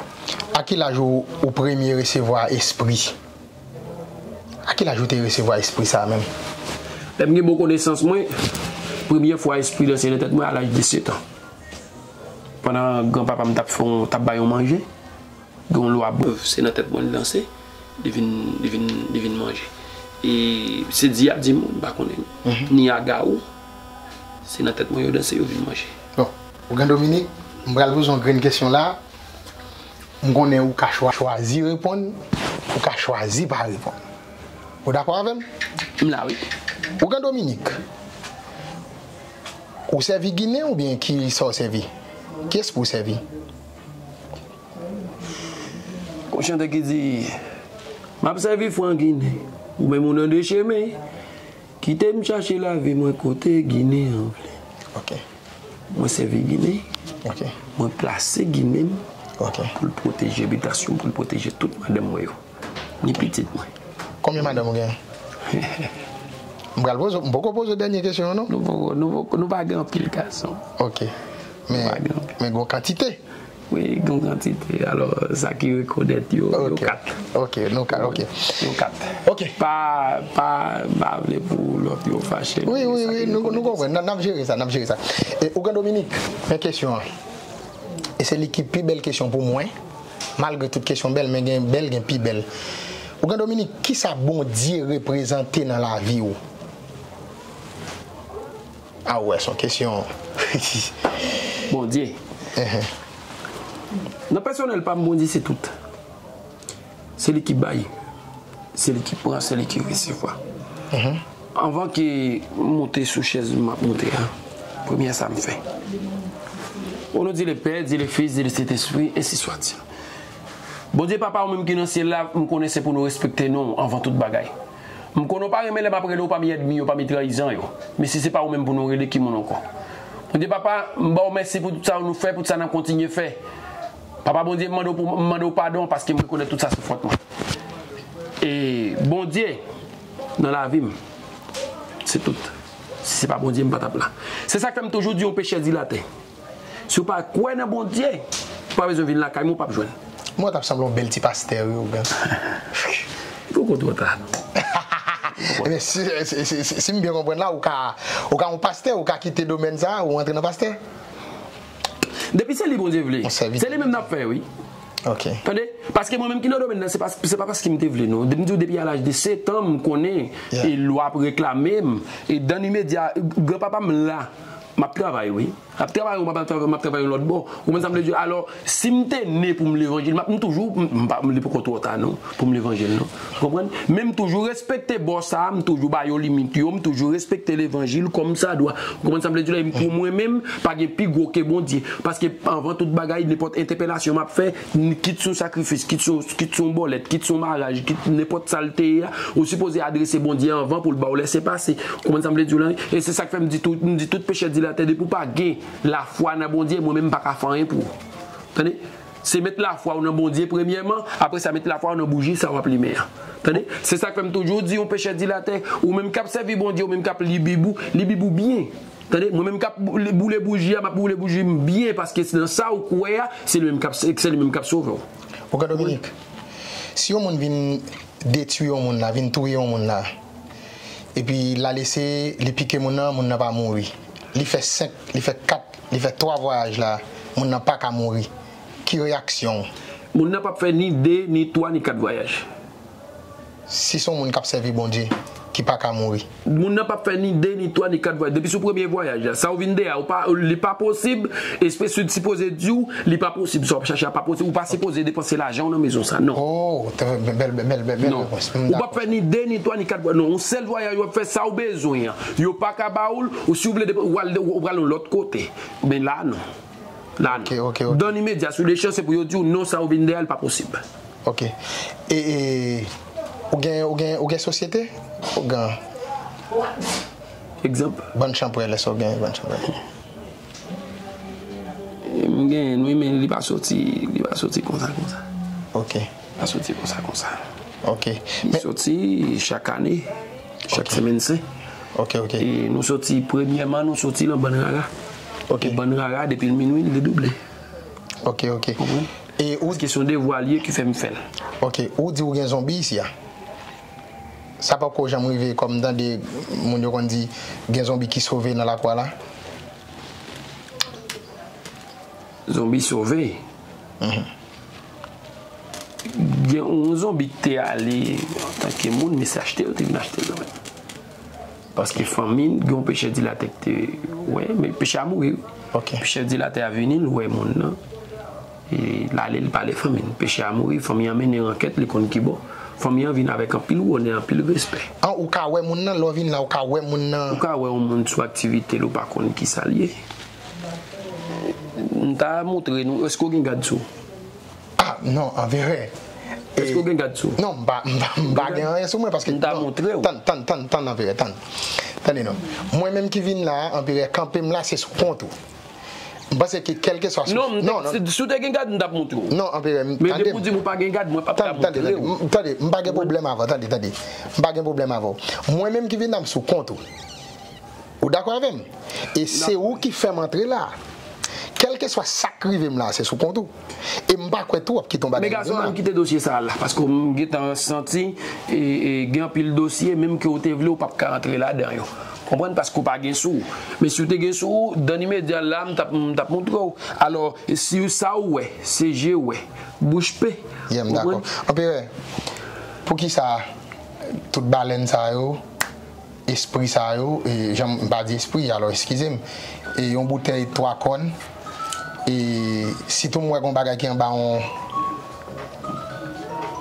a ki laj ou, ou premye resevwa espri? A ki laj ou te resevwa espri sa a menm? Lè m gen bon konesans mwen, premye fwa espri lanse nan tèt mwen a laj de sèt an. Pandan granpapa m t ap fè yon, t ap bay yon manje, gen yon lwa bouv, se nan tèt mwen l lanse, li vin, li vin, li vin manje. E se dyab di m, m pa konnen, ni aga ou, se nan tèt mwen yo danse, yo vin manje. Bon, Ougan Dominique, m pral poze yon grenn kesyon la. M konnen ou ka chwa-, chwazi reponn, ou ka chwazi pa reponn. Ou dakò avè m? M la, wi. Ougan Dominique, ou sèvi Ginen oubyen ki sa w sèvi? Kiyès pou w sèvi? Gon chante ki di, m ap sèvi fran Ginen, ou menm ou nan de chemen, kite m chache lavi mwen kote Ginen an vle. Ok. Mwen sèvi Ginen, ok, mwen plase Ginen m, ok, pou l pwoteje bitasyon, pou l pwoteje tout madanm mwen yo, ni pitit mwen. Konbyen madanm ou gen? M pral poze, m poko poze dènye kesyon an, non? Nou poko, nou poko, nou pa gen anpil gason. Ok. Men, nou pa gen anpil, men gon kantite. Wi, gen yon kantite. Alò, sa ki rekonèt yo, yo kat. Ok, nou kat, ok. Yo kat. Ok. Pa, pa, m pa vle pou lòt yo fache. Wi, wi, wi, nou, nou konprann. N ap, n ap jere sa, n ap jere sa. E, Ougan Dominique, men kesyon an. E se li ki pi bèl kesyon pou mwen. Malgre tout kesyon bèl, men gen bèl, gen pi bèl. Ougan Dominique, kisa Bondye reprezante nan lavi w? A wè, se yon kesyon. Bondye. Nan pèsonèl pa m, Bondye se tout. Se li ki bay, se li ki pran, se li ki resevwa. Anvan ke m monte sou chèz m ap monte a, premyè sa m fè. O non di le Pè, di le Fis, di le Sentespri, ensi swa. Bondye Papa, ou menm ki nan syèl la, m konnen se pou nou respekte non w anvan tout bagay. M konnen w pa renmen lè m ap rele w pami ènmi yo, pami trayizan yo. Men si se pa ou menm pou nou rele, ki moun ankò? Bondye Papa, m ba w mèsi pou tout sa nou fè, pou tout sa n ap kontinye fè. Papa Bondye, m mande w pou, m mande w padon paske m rekonèt tout sa se fòt mwen. E Bondye, nan lavi m, se tout. Si se pa Bondye, m pa t ap la. Se sa k fè m toujou di yon pechè dilatè. Si w pa kwè nan Bondye, ou pa bezwen vin lakay mwen, ou p ap jwenn. Mwen t ap sanble yon bèl ti pastè, wi, Ougan. Poko twò ta, non. Ebyen, si, si, si, si, si m byen konprann la, ou ka, ou ka yon pastè, ou ka kite domèn sa a, ou antre nan pastè? Depi se li Bondye vle, se li menm n ap fè, wi. Ok. Tande? Paske mwen menm ki nan domèn nan, se pa, se pa paske m te vle, non. M di w, depi a laj de sèt an, m konnen, e lwa ap reklame m. E dan imedya, granpapa m la, m ap travay, wi. M ap travay, m ap travay, m ap travay yon lòt bò. Ou konprann sa m vle di? Alò, si m te ne pou m levanjil, m ap, m toujou, m, m pa, li poko twò ta, non, pou m levanjil, non. Ou konprann? Men m toujou respekte bò sa a, m toujou ba yo limit yo, m toujou respekte levanjil kòmsadwa. Ou konprann sa m vle di la? E pou mwen menm, pa gen pi gwo ke Bondye. Paske anvan tout bagay, nenpòt entèpelasyon m ap fè, n-, kit se yon sakrifis, kit se yon, kit se yon bòlèt, kit se yon maraj, kit nenpòt sa l te ye a, ou sipoze adrese Bondye anvan pou l ba w lèsepase. Ou konprann sa m vle di w la? E se sa k fè m di tout, m di tout pechè dilatè, depi w pa gen lafwa nan Bondye, mwen menm m pa ka fè anyen pou ou. Tande? Se met lafwa w nan Bondye premyèman, apre sa met lafwa w nan bouji sa w ap limen an. Tande? Se sa k fè m toujou di yon pechè dilatè, ou menm k ap sèvi Bondye, ou menm k ap li Bib ou, li Bib ou byen. Tande? Mwen menm k ap boule bouji a, m ap boule bouji m byen, paske se nan sa ou kwè a, se li menm k ap, se li menm k ap sove w. Ogan Dominik, si yon moun vin detwi yon moun la, vin touye yon moun la, epi l al eseye, li pike moun nan, moun nan pa mouri. Li fè senk, li fè kat, li fè twa vwayaj la, moun nan pa ka mouri. Ki reyaksyon w? Moun nan p ap fè ni de, ni twa, ni kat vwayaj. Si se yon moun k ap sèvi Bondye, ki pa ka mouri. Moun nan p ap fè ni de, ni twa, ni kat vwayaj. Depi sou premye vwayaj la, sa w vin de a, ou pa, li pa posib, espiritu sipoze di w, li pa posib, sa w ap chache a pa posib, ou pa sipoze depanse lajan w nan mezon sa, non. Oh, bèl, bèl, bèl, bèl, bèl repons. Ou p ap fè ni de, ni twa, ni kat vwayaj, non. Yon sèl vwayaj w ap fè, sa w bezwen an, yo pa ka ba w l, ou si w vle, ou pral yon lòt kote. Men la, non. La, non. Ok, ok, ok. Dan imedya, sou lechan, se pou yo di w, non, sa w vin de a, li pa posib. Ok. E, e, ou gen, ou gen, ou gen sosyete? Ou gen. Egzanp. Bann chanpwè, lè sa w gen bann chanpwè. E, m gen, wi, men li pa soti, li pa soti konsa, konsa. Ok. Li pa soti konsa, konsa. Ok. Li soti chak ane, chak semèn sen. Ok, ok. E nou soti, premyèman, nou soti lan bann rara. Ok. E bann rara, depi l minwi, li dedouble. Ok, ok. Konprann? E ou. Paske se yon devwa l ye ki fè m fè l. Ok, ou di ou gen zonbi isi a. Sa poko janm rive kòm m tande moun yo konn di gen zonbi ki sove nan lakou a la? Zonbi sove? Mhm. Gen yon zonbi ki te ale antanke moun, men se achte yo te vin achte l kanmenm. Paske fanmi n, gen yon pechè dilatè ki te wè, men pechè a mouri wi. Ok. Pechè dilatè a vini, l wè moun nan. E l ale, l pale fanmi n. Pechè a mouri, fanmi an mennen ankèt, li konn ki bò. Fanmi an vin avèk anpil wonè, anpil respè. An, ou ka wè moun nan, lè w vin la, ou ka wè moun nan. Ou ka wè yon moun sou aktivite l, ou pa konn kisa l ye. M ta montre nou, èske w gen gad sou ou? Ah, non, anverè. Èske w gen gad sou ou? Non, m pa, m pa, m pa gen anyen sou mwen paske. M ta montre w. Tann, tann, tann, tann, anverè, tann. Tande non. Mwen menm ki vin la a, anverè, kanpe m la, se sou kont ou. M panse ke kèlkeswa sou. Non, non, non. Si w te gen gad, m t ap montre w. Non, anverè, tande m. Men depi w di m ou pa gen gad, mwen p ap ka montre w. Tande, tande, tande, m pa gen pwoblèm avè w, tande, tande. M pa gen pwoblèm avè w. Mwen menm ki vin la, m sou kont ou. Ou dakò avè m? E se ou ki fè m antre la. Kèlkeswa sa k rive m la, se sou kont ou. E m pa kwè tou w ap kite yon bagay vin la. Men gason, ann kite dosye sa a la, paske m gentan santi e, e, gen anpil dosye, menm ke w te vle, w p ap ka antre ladan yo. Konprann? Paske w pa gen sou ou. Men si w te gen sou ou, dan imedya la, m t ap, m t ap montre w. Alò, si sa w wè, se je wè, bouch pe. Yeah, m dakò. Anperè, poukisa tout balèn sa yo, espri sa yo, e, jan m pa di espri, alò eskize m, e yon boutèy twa kòn, e sitou m wè gon bagay ki anba yon.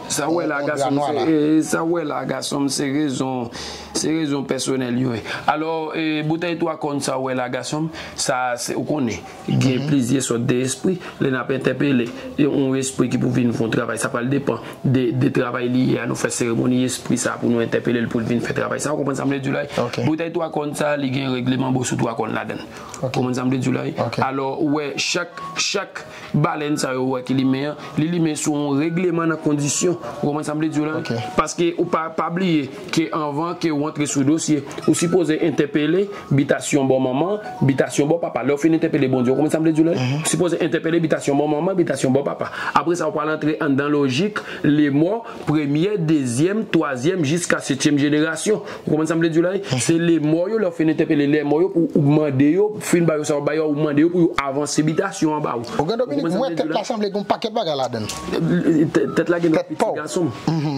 Sa w wè la, gason m, se, e, sa w wè la, gason m, se rezon, se rezon pèsonèl yo ye. Alò, e, boutèy twa kòn sa w wè la, gason m, sa, se, ou konnen. Gen plizyè sòt de espri. Lè n ap entèpele yon espri ki pou vin fè yon travay, sa pral depann de, de travay li ye a. Nou fè seremoni espri sa a pou nou entèpele l pou l vin fè travay sa a. Ou konprann sa m vle di w la? Boutèy twa kòn sa a, li gen regleman bò sou twa kòn ladan l. Ou konprann sa m vle di w la? Alò, ou wè, chak, chak balèn sa yo ou wè ki limen an, li limen sou yon regleman nan kondisyon. Ou konprann sa m vle di w la? Paske ou pa, pa bliye ke anvan ke w antre sou dosye, ou sipoze entèpele bitasyon bò manman, bitasyon bò papa. Lè w fin entèpele Bondye, ou konprann sa m vle di w la? Ou sipoze entèpele bitasyon bò manman, bitasyon bò papa. Apre sa, ou pral antre anndan lojik lemò, premyè, dezyèm, twazyèm, jiska setyèm jenerasyon. Ou konprann sa m vle di w la? Se lemò yo, lè w fin entèpele lemò yo, pou ou mande yo, fin ba yo sa w ap ba yo a, ou mande yo pou yo avanse bitasyon an ba ou. Ou gen Dominik, mwen tèt la sanble gen yon pakèt bagay ladan l. Tèt la gen yon piti gason m.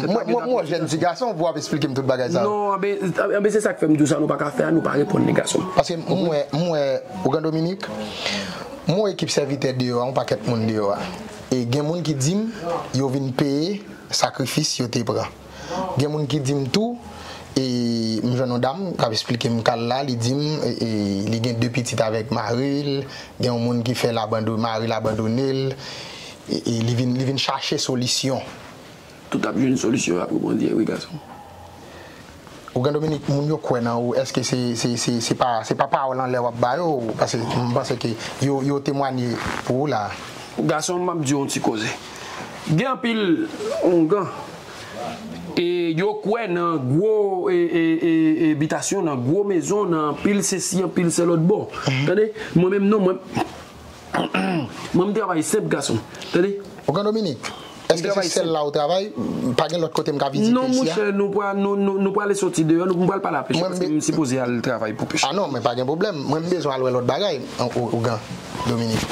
Mwen, mwen, mwen jèn ti gason, pou w ap esplike m tout bagay sa yo. Non, anben, anben se sa k fè m di w sa nou pa ka fè a, nou pa reponn li gason m. Paske m wè, m wè, ou gen Dominik, m wè ekip sèvitè deyò a, yon pakèt moun deyò a. E gen moun ki di m, yo vin peye sakrifis yo te pran. Gen moun ki di m tou, e m jwenn yon dam k ap esplike m ka l la, li di m, e, e, li gen de pitit avèk mari l, gen yon moun ki fè l abando-, mari l abandone l, e, e li vin, li vin chache solisyon. Tout ap jwenn solisyon yo apre Bondye, wi, gason m. Ou gen Dominik, moun yo kwè nan ou, èske se, se, se, se pa, se pa pawòl anlè w ap ba yo? Paske m panse ke yo, yo temwanye pou ou la. Gason, m ap di w yon ti koze. Gen anpil oungan, e yo kwè nan gwo, e, e, e, e bitasyon, nan gwo mezon, nan anpil sesi, anpil sè lòt bò. Tande? Mwen menm non, mwen, mwen m travay senp, gason. Tande? Oungan Dominik, èske se sèl la ou travay? Pa gen lòt kote m ka vizite isi a? Non, monchè, nou pral, nou, nou, nou prale soti deyò, nou pral pale a pechè, paske m sipoze al travay pou pechè. Ah non, men pa gen pwoblèm. Mwen m bezwen al wè lòt bagay, oungan Dominik.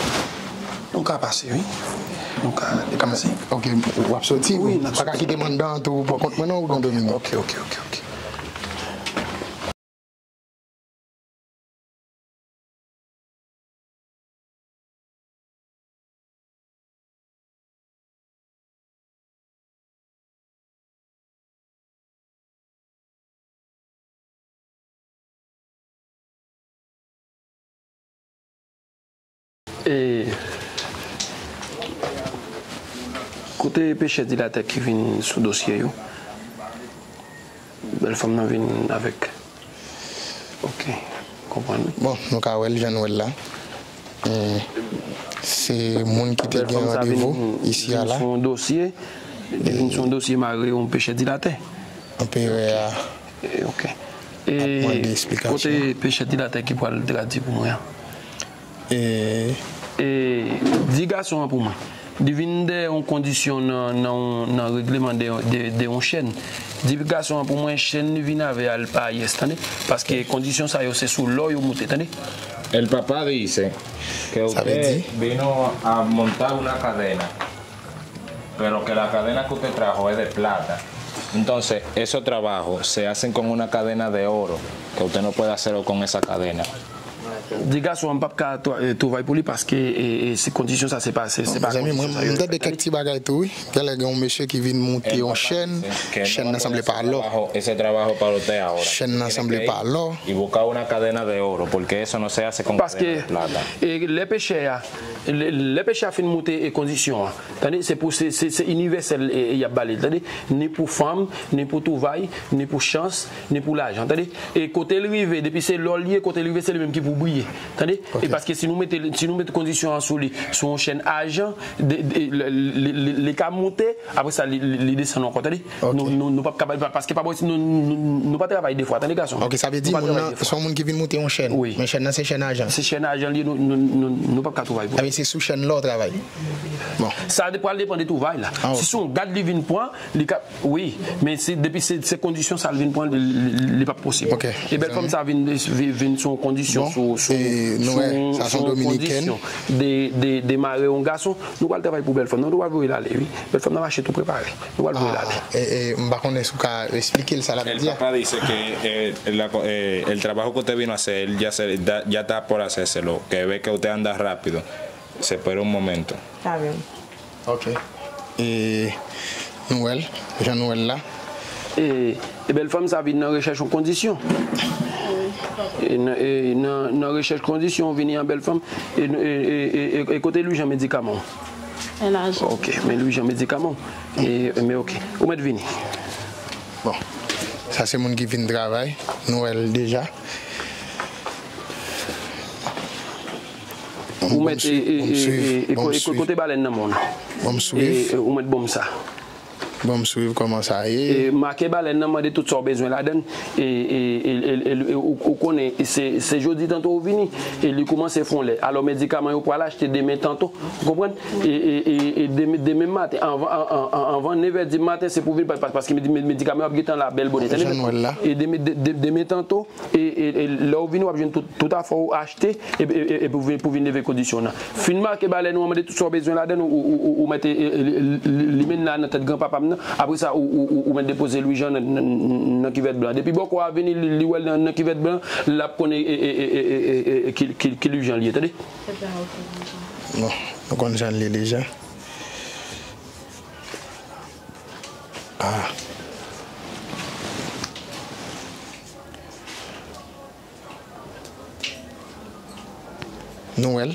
Nou ka pase, wi. Nou ka depase. Ok, w ap soti? Wi, n ap soti. Pa ka kite m anndan an tou pou kont mwen non, oungan Dominik. Ok, ok, ok, ok. E, kote pechè dilatè ki vin sou dosye yo? Bèl fanm nan vin avèk. Ok, konprann. Bon, nou ka wè l jan nou wè l la. E, se moun ki te gen randevou isi a la. Sou yon dosye, li vin sou yon dosye mare yon pechè dilatè. Anperè a ap mande esplikasyon. Kote pechè dilatè ki pral tradui pou mwen an? E, di gason an pou mwen. Li vin dèyè yon kondisyon nan, nan, nan regleman de, de, de yon chèn. Di gason an pou mwen, chèn li vin avè a, l pa yès, tande. Paske kondisyon sa yo, se sou lò yo moute, tande. El papá dice que usted vino a montar una cadena, pero que la cadena que usted trajo es de plata. Entonces, esos trabajos se hacen con una cadena de oro, que usted no puede hacerlo con esa cadena. Di gason an m p ap ka twa-, e, twouve pou li paske, e, e, si kondisyon sa se pa, se, se pa kondisyon sa yo. Mezanmi, mwen, m tande kèk ti bagay tou, wi. Genlè gen yon mesye ki vin moute yon chèn, chèn nan sanble pa lò. Chèn nan sanble pa lò. Paske, e, lè pechè a, lè, lè pechè a fin moute, e, kondisyon an, tande, se pou, se, se, se inivèsèl, e, e, y ap ba li, tande, ni pou fanm, ni pou twouve, ni pou chans, ni pou lajan, tande. E kote l rive, depi se lò l ye, kote l rive, se li menm ki pou briye. Tande? E paske si nou mete, si nou mete kondisyon an sou li, sou yon chèn ajan, de, de, li, li, li, li ka moute, apre sa, li, li, li desann ankò, tande? Nou, nou, nou p ap kapab, paske pa, nou, nou, nou pa travay de fwa, tande, gason? Ok, sa vle di, moun nan, se yon moun ki vin moute yon chèn, men chèn nan se chèn ajan. Se chèn ajan li ye, nou, nou, nou, nou p ap ka twouve pou li. Ebyen, se sou chèn la w travay. Bon. Sa de-, pral depann de twouve la. Si se yon gad li vin pran, li ka, wi, men se, depi se, se kondisyon sa l vin pran, li, li, li p ap posib. Ok. E bèl fanm sa vin, vin, vin sou yon kondisyon, sou, sou, sou, sou yon kondisyon de, de, de mare yon gason. Nou pral travay pou bèl fanm nan, nou pral voye l ale, wi. Bèl fanm nan mache tou prepare. Nou pral voye l ale. Ah, e, e, m pa konnen si w ka esplike l sa l ap di a. El papá dice que, eh, la co-, eh, el trabajo que usted vino a hacer, él ya se, da-, ya está por hacérselo, que ve que usted anda rápido. Se espera un momento. Está bien. Ok. E nou wè l, jan nou wè l la. E, e bèl fanm sa vin nan rechèch yon kondisyon. E nan, e nan, nan rechèch kondisyon, ou vini an bèl fanm. E, e, e, e, e kote Lwijan medikaman w? El ajan. Ok, men Lwijan medikaman w. E, men ok. Ou mèt vini. Bon. Sa se moun ki vin travay. Nou wè l deja. Ou mèt, e, e, e, e, e, ko-, e, ko-, kote balèn nan, mon? Ban m swiv. E, e, ou mèt ban m sa. Ban m swiv kòman sa ye. E, make balèn nan, mande tout sa w bezwen ladan l. E, e, e, e, e, e, ou, ou konnen, se, se jodi tanto ou vini. E li koumanse fon lè. Alò, medikaman yo pral achte demen tanto. Ou konprann? E, e, e, e demen, demen maten, anvan, an, an, an, anvan nevè di maten, se pou vin pa-, pa-, paske medi-, med-, medikaman yo ap gentan la bèl bonè. Tande? Jan nou wè l la. E demen, de, de, demen tanto, E, e, e lè w vini, w ap jwenn tout, tout afè w achte, e, e, e, e pou vin, pou vin leve kondisyon w nan. Fin make balèn ou an, mande tout sa w bezwen ladan l, ou, ou, ou, ou mèt, e, e, li, li, li mennen l nan tèt granpapa m nan. Apre sa, ou, ou, ou, ou mèt depoze Lwijan nan, nan, nan kivèt blan. Depi bòkò a vini, li, li wè l nan, nan kivèt blan, l ap konnen, e, e, ki, ki, ki Lwijan li ye, tande? Bon, nou konn jan l ye deja. Ah. Nou wè l.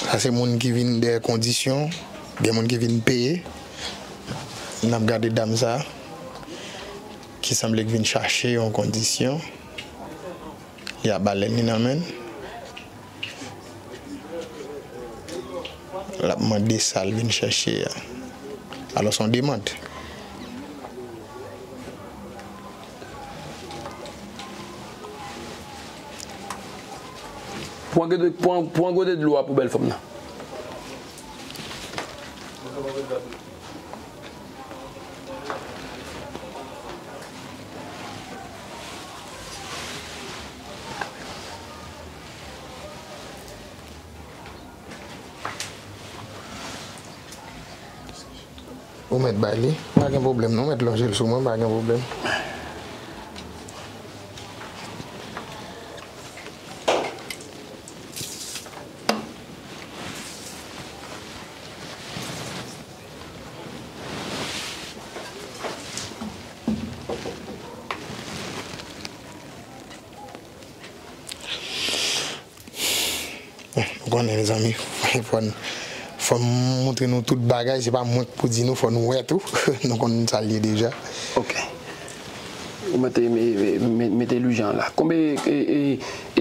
Sa se moun ki vin dèyè kondisyon, gen moun ki vin peye. N ap gade dam sa, ki sanble k vin chache yon kondisyon. Li a balèn li nan men l. l ap mande sa l vin chèche a. Alò, se yon demann. Pran gode, pran, pran gode dlo a pou bèl fanm nan. Ou mèt bay li, pa gen pwoblèm non, ou mèt lonje l sou mwen, pa gen pwoblèm. Bon, nou konnen, mezanmi, fò n, fò m montre nou tout bagay, se pa mwen k pou di nou, fò nou wè tou. Nou konn sa l ye deja. Ok. Ou mete, me-, me-, mete lwijan la. Konbe, e, e,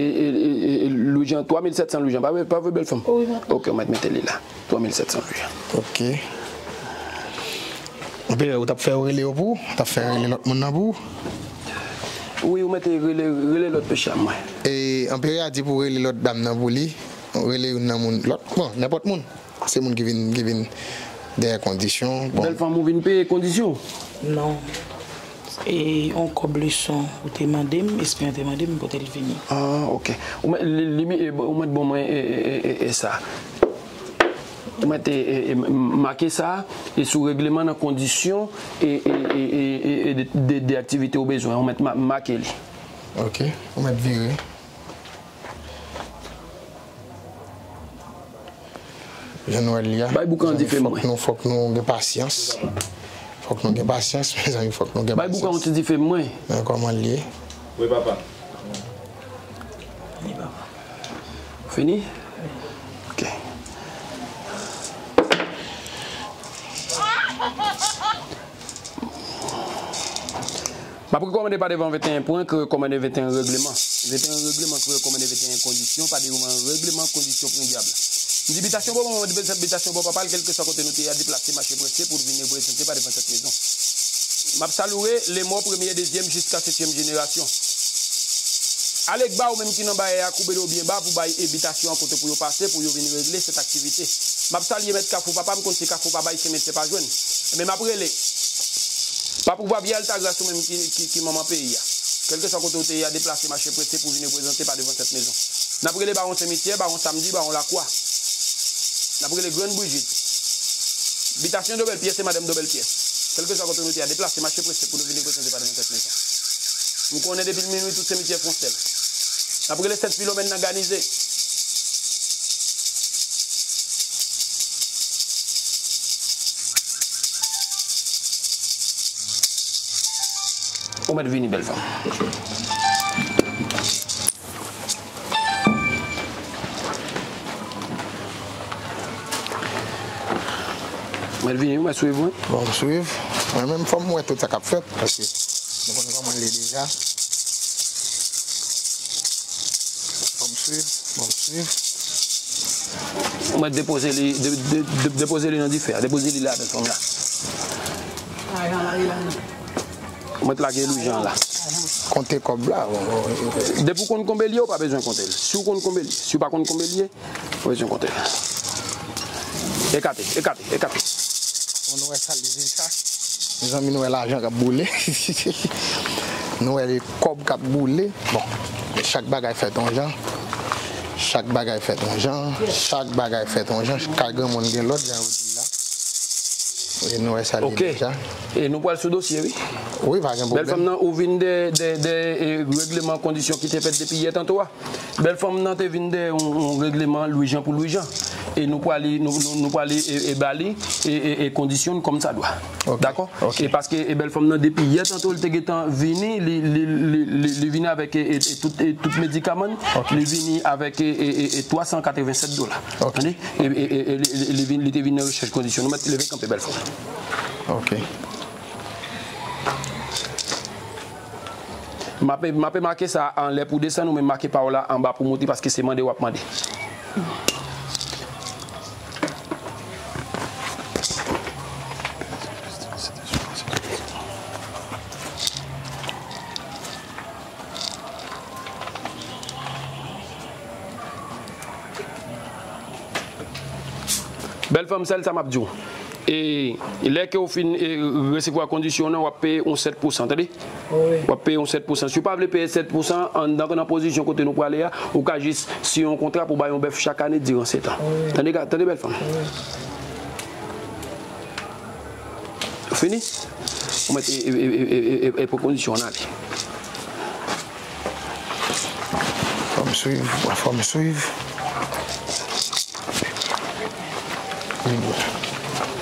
e, e, e, e, lwijan, twa mil sèt san lwijan. Pa vre, pa vre, bèl fanm? Wi, patwon. Ok, ou mèt mete li la. Twa mil sèt san lwijan. Ok. Anpil, ou t ap fè yo rele yo pou ou? Ou t ap fè rele lòt moun nan pou ou? Wi, ou mèt rele, rele lòt pechè a mwen. E, Anpil a di pou rele lòt dam nan pou li. Rele youn nan moun, lòt, bon, nenpòt moun. Se moun ki vin, ki vin dèyè kondisyon. Bon. Bèl fanm, ou vin peye kondisyon? Non. E yon kòb leson ou te mande m, espè an te mande m, m pote l vini. Ah, ok. Ou mèt, li, li, e, ou mèt ban mwen, e, e, e, e, e sa. Ou mèt, e, e, e, m-, make sa, e sou regleman nan kondisyon, e, e, e, e, e, de, de, de aktivite ou bezwen. Ou mèt ma-, make li. Ok, ou mèt vire. Jan nou wè l ye a. Bay boukan an dife mwen. Fòk nou, fòk nou gen pasyans. Fòk nou gen pasyans, mezanmi, fòk nou gen pasyans. Bay boukan an ti dife mwen. Men kòman l ye? Wi, papa. Fini? Ok. M ap rekòmande pa devan venteyen pwen, ki rekòmande venteyen regleman. Venteyen regleman ki rekòmande venteyen kondisyon, pa devan regleman kondisyon pou yon dyab. M di bitasyon bon, mwen di bitasyon bon papa l, kèlkeswa kote nou te ye a, deplase, mache prese pou nou vin reprezante pa devan sèt mezon. M ap saluer lemò premye, dezyèm jiska setyèm jenerasyon. Alegba, ou menm ki nan bayè a, koube do byen ba pou bay e bitasyon an kote pou yo pase, pou yo vin regle sèt aktivite. M ap salye mèt Kafou papa, m konn se Kafou pa bay, se mèt se pa jwenn. Men m ap rele. Pa pouvwa vye Altagras ou menm ki, ki, ki manman peyi a. Kèlkeswa kote ou te ye a, deplase, mache prese pou vin reprezante pa devan sèt mezon. N ap rele Bawon Senmityè, Bawon Samdi, Bawon Lakwa. N ap rele Grann Brijit. Bitasyon Dobèl Pyès e Madanm Dobèl Pyès. Kèlkeswa kote nou te ye a, deplase, mache prese pou nou vin reprezante pa devan sèt mezon. M konnen depi l minwi tout senmityè fè yon sèl. N ap rele Sent Filomèn nan Ganize. Ou mèt vini, bèl fanm. Ou mèt vini, ou mèt swiv mwen. Bon, m swiv. Mwen menm, fò m wè tout sa k ap fèt, paske nou konn kòman l ye deja. Bon, m swiv, bon, m swiv. Ou mèt depoze li, de, de, de, depoze li nan dife a, depoze li la, bèl fanm la. Ou mèt lage lwijan la. Konte kòb la, bon, bon. Depi w konn konbe l ye, ou pa bezwen konte l. Si w konn konbe l ye, si w pa konn konbe l ye, ou bezwen konte l. Ekate, ekate, ekate. Bon, nou wè sa l ye deja. Mezanmi, nou wè lajan k ap boule. Nou wè kòb k ap boule. Bon, men chak bagay fèt yon jan. Chak bagay fèt yon jan. Chak bagay fèt yon jan. Chak granmoun gen lòt jan yo di l la. E nou wè sa l ye deja. E nou pral sou dosye, wi. Wi, pa gen pwoblèm. Bèl fanm nan, ou vin de, de, de, e, regleman kondisyon ki te fèt depi yè tanto a. Bèl fanm nan te vin de yon, yon regleman lwijan pou lwijan. E nou pral, nou, nou, nou pral, e, e, ba li, e, e, e, kondisyon kòm sa dwa. Ok. Dakò? Ok. E paske, e, bèl fanm nan, depi yè tanto, l te gentan vini, li, li, li, li, li vini avèk, e, e, e, tout, e, tout medikaman. Ok. Li vini avèk, e, e, e, e, twa san katreven sèt dola. Ok. Tande? E, e, e, e, li, li, li vin, li te vin nan rechèch kondisyon. Nou mèt leve kanpe, bèl fanm. Ok. M ape, m ape make sa anlè pou desann ou, men make pa w la anba pou monte, paske se mande w ap mande. Bèl fanm, sèl sa m ap di w. E lè ke w fin, e, resevwa kondisyon w nan, w ap peye yon sèt pousan, tande? Wi. W ap peye yon sèt pousan. Si w pa vle peye sèt pousan, anndan nan pozisyon kote nou prale a, ou ka jis siyen yon kontra pou bay yon bèf chak ane diran sèt an. Wi. Tande, ga-, tande bèl fanm. Wi. Ou fini? Ou mèt e, e, e pran kondisyon w nan ale. Fò m swiv, fò m swiv.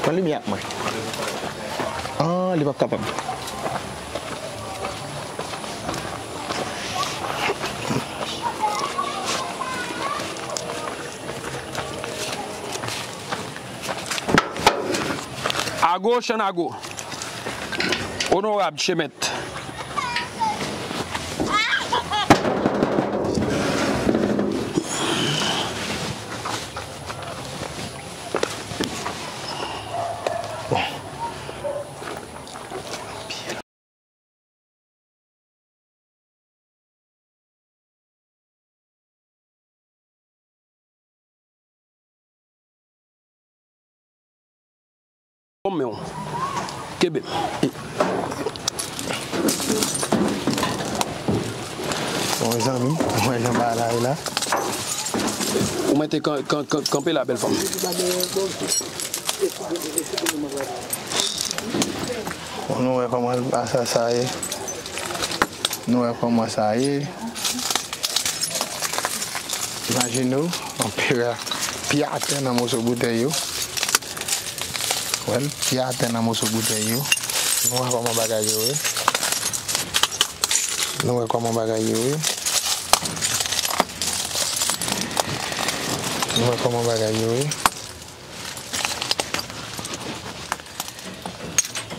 Pran limyè ak mwen. Ah, li p ap kapab. Ago, Chènago. Onorab Chemèt. Bon, men w. Kenbe m. Bon, zanmi, mwen jan bagay la ye la. Ou mete kan-, kan-, kan-, kanpe la, bèl fanm. Bon, nou wè kòman sa, sa ye. Nou wè kòman sa ye. Imajine w, anperè pye atè nan moso boutèy yo. Wè l, pye atè nan moso boutèy yo. Nou wè kòman bagay yo ye. Nou wè kòman bagay yo ye. Nou wè kòman bagay yo ye.